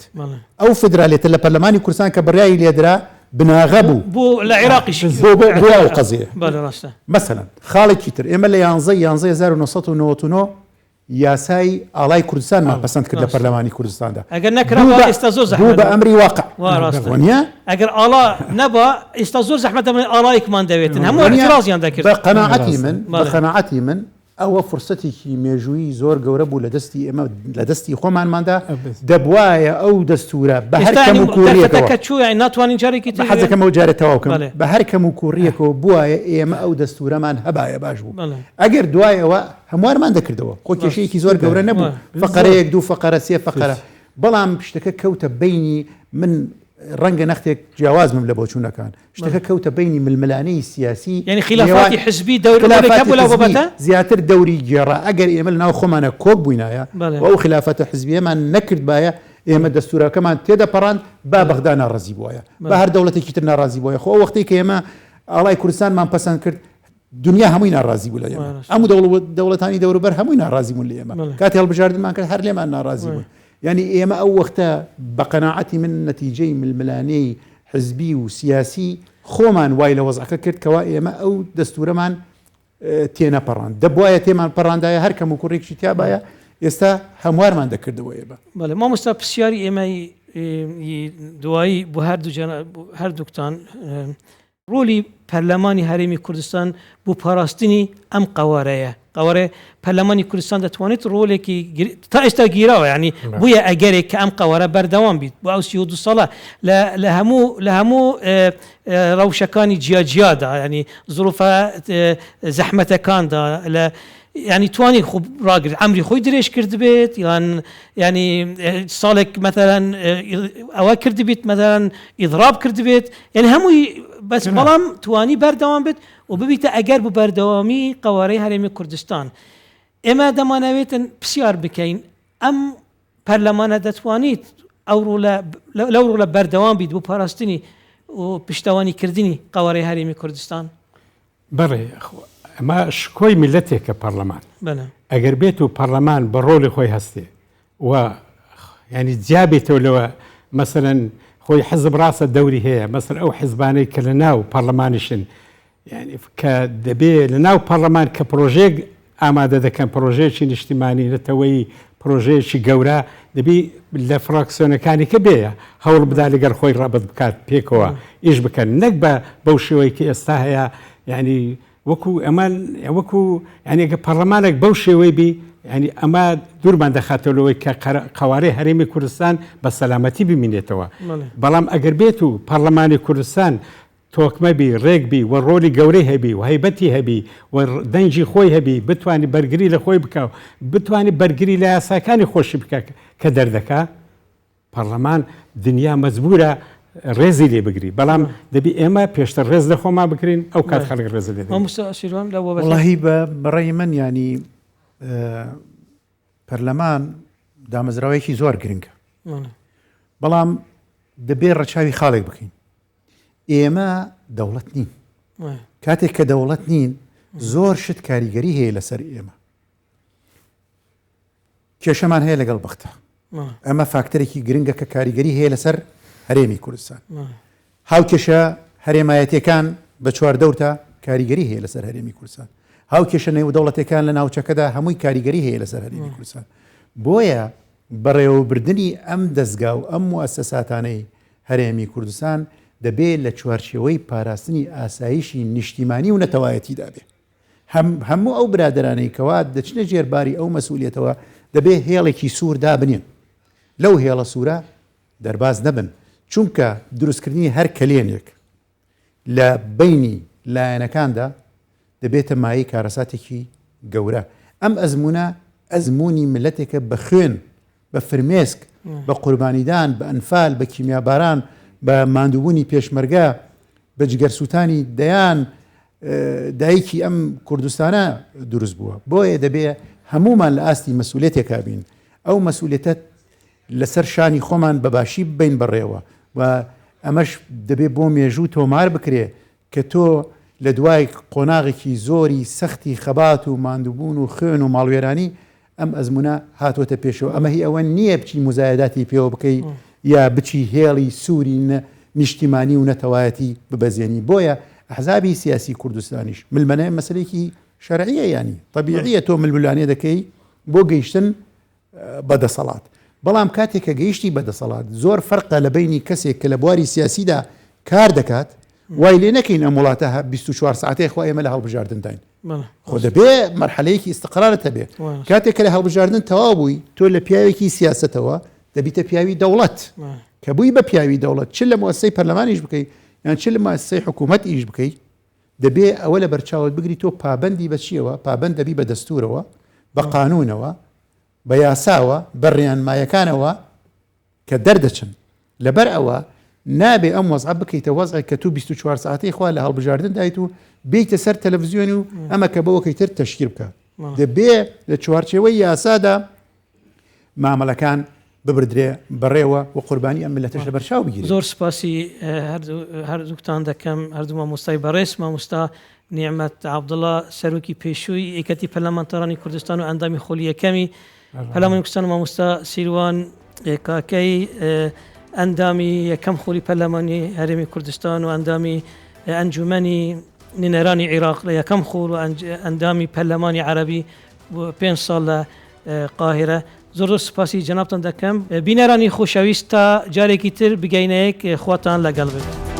ئەو فیدرالیەتە لە پەرلەمانی کوردستان کە بڕیاری لێدرا، بناغە بوو. بۆ لە عێراقیش. بۆ ئەو قەزیەیە. مەسەلەن خاڵێکی تر، ئێمە لە یانزە ی یانزە 1999 یاسای ئاڵای کوردستانمان پەسەند کرد لە پەرلەمانی کوردستاندا. ئەگەر نەکرابا ئێستا زۆر زەحمەت بوو بە ئەمری واقع. وا ڕاستە. وەنیە؟ ئەگەر ئاڵا نەبا ئێستا زۆر زەحمەتە بڵێن ئاڵایەکمان دەوێتن هەموو ئیعترازیان دەکرد. بە قەناعەتی من بە قەناعەتی من ئەوە فرسەتێکی مێژوویی زۆر گەورە بوو لە دەستی ئێمە لە دەستی خۆمانماندا دەبوایە ئەو دەستوورە بە هەر کەموکووڕییەکەوە. دەرفەتەکە چوو یانی ناتوانین جارێکی تر. حەز دەکەم ئەو جارێ تەواو کەم. بە هەر کەموکووڕییەکەوە بوایە ئێمە ئەو دەستوورەمان هەبایە باش بوو. ئەگەر دوای ئەوە هەموارمان دەکردەوە خۆ کێشەیەکی زۆر گەورە نەبوو فقرەیەک دوو فقرە سێ فقرە بەڵام شتەکە کەوتە بینی من ڕەنگە نەختێک جیاواز بم لە بۆچوونەکان شتەکە کەوتە بینی ململانێی سیاسی یعنی خلافاتی حزبی دەور زیاتر دەوری گێڕا ئەگەر ئێمە لە ناو خۆمانە کۆک بووینایە و ئەو خلافەتە حزبیەمان نەکردبایە ئێمە دەستورەکەمان تێدەپەڕاند با بەغدا ناڕازی بووایە بە هەر دەوڵەتێکی تر ناڕازی بووایە خۆ ئەو وەختەی کە ئێمە ئاڵای کوردستانمان پەسەند کرد دنیا هەمووی ناڕازی بوو لە ئێمە هەموو دەوڵەتانی دەوروبەر هەمووی ناڕازی بوون لە ئێمە کاتی هەڵبژاردنمان کرد هەر لێمان ناڕازی بوون یعنی ئێمە ئەو وەختە بە قەناعەتی من نەتیجەی ململانێی حزبی و سیاسی خۆمان وای لە وەزعەکە کرد کەوا ئێمە ئەو دەستورەمان تێنەپەڕاند دەبواە تێمان پەڕاندایە هەر کەم و کوڕێکی تیابایە ئێستا هەموارمان دەکردەوە ئێمە. بەڵێ مامۆستا پرسیاری ئێمەی دوایی بۆ هەردوو هەردووکتان ڕۆلی پەرلەمانی هەرێمی کوردستان بۆ پاراستنی ئەم قەوارەیە قەوارە پەرلەمانی کوردستان دەتوانێت ڕۆلێکی تا ئێستا گیراوە ینی بووە ئەگەرێک کە ئەم قەوارە بەردەوام بیت بۆ ئەو 32 ساڵە لە هەموو لە هەموو ڕەوشەکانی جیاجیادا ینی زروفە زەحمەتەکاندا لە ینی توانی خۆ ڕاگرت ئەمری خۆی درێژ کردبێت یان ینی ساڵێک مەتەلەن ئەوە کردبیت مەتەلەن ئیضراب کردبێت یعنی هەمووی بەس بەڵام توانی بەردەوام بێت و ببیتە ئەگەر بۆ بەردەوامی قەوارەی هەرێمی کوردستان ئێمە دەمانەوێتن پرسیار بکەین ئەم پەرلەمانە دەتوانیت ئەو ڕۆلە لەو ڕۆلە بەردەوام بیت بۆ پاراستنی و پشتەوانی کردنی قەوارەی هەرێمی کوردستان؟ بەڵێ ئەمە شکۆی میللەتێکە پەڕلەمان ئەگەر بێت و پەڕلەمان بە ڕۆڵی خۆی هەستێ و ینی جیا بێتەوە لەوە مەسەرەن خۆی حزب ڕاستە دەوری هەیە مەسەر ئەو حزبانەی کە لە ناو پەڕلەمانیشن یعنی کە دەبێ لە ناو پەڕلەمان کە پرۆژێک ئامادە دەکەن پرۆژەیەکی نیشتیمانی نەتەوەیی پرۆژەیەکی گەورە دەبی لە فراکسیۆنەکانی کە بێیە هەوڵ بدا لەگەڵ خۆی ڕەبت بکات پێکەوە ئیش بکەن نەک بە بەو شێوەی کە ئێستا هەیە یعنی وەکو ئەمە وەکو یعنی گە پەرلەمانێک بەو شێوەی بی یعنی ئەمە دوورمان دەخاتەوە لەوەی کە قەوارەی هەرێمی کوردستان بە سەلامەتی بمینێتەوە بەڵام ئەگەر بێت و پەرلەمانی کوردستان تۆکمە بی، ڕێک بی و ڕۆلی گەورەی هەبی و هەیبەتی هەبی و دەنگی خۆی هەبی، بتوانی بەرگری لە خۆی بکا و بتوانی بەرگری لە یاساکانی خۆشی بکا کە دەردەکا، پەڕلەمان دنیا مەجبورە ڕێزی لێ بگری، بەڵام دەبی ئێمە پێشتر ڕێز لە خۆمان بگرین ئەو کات خەڵک ڕێزت لێ دەگرێ. مامۆستا سیروان لەو بابەتە. وەڵاهی بە بەڕەی من یانی پەرلەمان دامەزراوەیەکی زۆر گرنگە، بەڵام دەبێ ڕەچاوی خاڵێک بکەین، ئێمە دەوڵەت نین کاتێک کە دەوڵەت نین زۆر شت کاریگەری هەیە لەسەر ئێمە کێشەمان هەیە لەگەڵ بەختە ئەمە فاکتەرێکی گرنگە کە کاریگەری هەیە لەسەر هەرێمی کوردستان هاوکێشە هەرێمایەتەکان بە چواردەورتا کاریگەری هەیە لەسەر هەرێمی کوردستان هاوکێشە نێودەوڵەتەکان لە ناوچەکەدا هەمووی کاریگەری هەیە لەسەر هەرێمی کوردستان بۆیە بەڕێوەبردنی ئەم دەزگا و ئەم موئەسەساتانەی هەرێمی کوردستان دەبێ لە چوارچێوەی پاراستنی ئاسایشی نیشتیمانی و نەتەوایەتیدا بێ. هەم هەموو ئەو برادەرانەی کەوا دەچنە ژێر باری ئەو مەسئولیەتەوە دەبێ هێڵێکی سوور دابنێن. لەو هێڵە سوورە دەرباز نەبن. چونکە دروستکردنی هەر کەلێنێک لە بەینی لایەنەکاندا دەبێتە مایەی کارەساتێکی گەورە. ئەم ئەزموونە ئەزموونی میللەتێکە بە خوێن، بە فرمێسک، بە قوربانیدان، بە ئەنفال، بە کیمیاباران، بە ماندووبوونی پێشمەرگە، بە جگەرسووتانی دەیان دایکی ئەم کوردستانە دروست بووە. بۆیە دەبێ هەموومان لە ئاستی مەسئولیەتێکا بین. ئەو مەسئولیەتە لەسەر شانی خۆمان بە باشی ببەین بەڕێوە و ئەمەش دەبێ بۆ مێژوو تۆمار بکرێ کە تۆ لە دوای قۆناغێکی زۆری سەختی خەبات و ماندووبوون و خوێن و ماڵوێرانی ئەم ئەزموونە هاتووەتە پێشەوە، ئەمە هی ئەوە نییە بچی موزایەداتی پێوە بکەی یا بچی هێڵی سووری نیشتیمانی و نەتەوایەتی ببەزێنی، بۆیە ئەحزابی سیاسی کوردستانیش ململانێ مەسەلەیەکی شەرعییە یانی تەبیعییە تۆ ململانێ دەکەی بۆ گەیشتن بە دەسەڵات بەڵام کاتێک کە گەیشتی بە دەسەڵات زۆر فەرقە لە بینی کەسێک کە لە بواری سیاسیدا کار دەکات وای لێ نەکەین ئەم وڵاتە 24 ساعتەی خوا ئێمە لە هەڵبژاردنداین خۆ دەبێ مەرحەلەیەکی ئیستقرارت هەبێ کاتێک کە لە هەڵبژاردن تەواو بووی تۆ لە پیاوێکی سیاستەوە دەبیتە پیاوی دەوڵەت کە بووی بە پیاوی دەوڵەت چ لە موسسەی پەرلەمانیش بکەی یان چ لە موسسەی حکوومەت ئیش بکەی دەبێ ئەوە لە بەرچاوت بگری تۆ پابەندی بە چیەوە؟ پابەند دەبی بە دەستورەوە، بە قانونەوە، بە یاساوە، بە ڕێنمایەکانەوە کە دەردەچن. لەبەر ئەوە نابێ ئەم وەزعە بکەیتە وەزعێک کە تۆ 24 ساعتەی خوا لە هەڵبژاردن دایت و بێیتە سەر تەلەڤزیۆن و ئەمە کە بەوەکەی تر تەشکیل بکە. دەبێ لە چوارچێوەی یاسادا مامەلەکان ببردرێ بەڕێوە و قوربانی ئەم میللەتەش لەبەرچاو بگیرێ. زۆر سوپاسی هەردووکتان دەکەم، هەردوو مامۆستای بەڕێز، مامۆستا نیعمەت عەبدوڵا سەرۆکی پێشووی یەکێتی پەرلەمانتارانی کوردستان و ئەندامی خولی یەکەمی پەرلەمانی کوردستان و مامۆستا سیروان کاکەی ئەندامی یەکەم خولی پەرلەمانی هەرێمی کوردستان و ئەندامی ئەنجومەنی نوێنەرانی عیراق لە یەکەم خول و ئەندامی پەرلەمانی عەرەبی پێنج ساڵ لە قاهیرە. زۆر زۆر سوپاسی جەنابتان دەکەم. بینەرانی خۆشەویست تا جارێکی تر بگەینە یەک خواتان لەگەڵ بێت.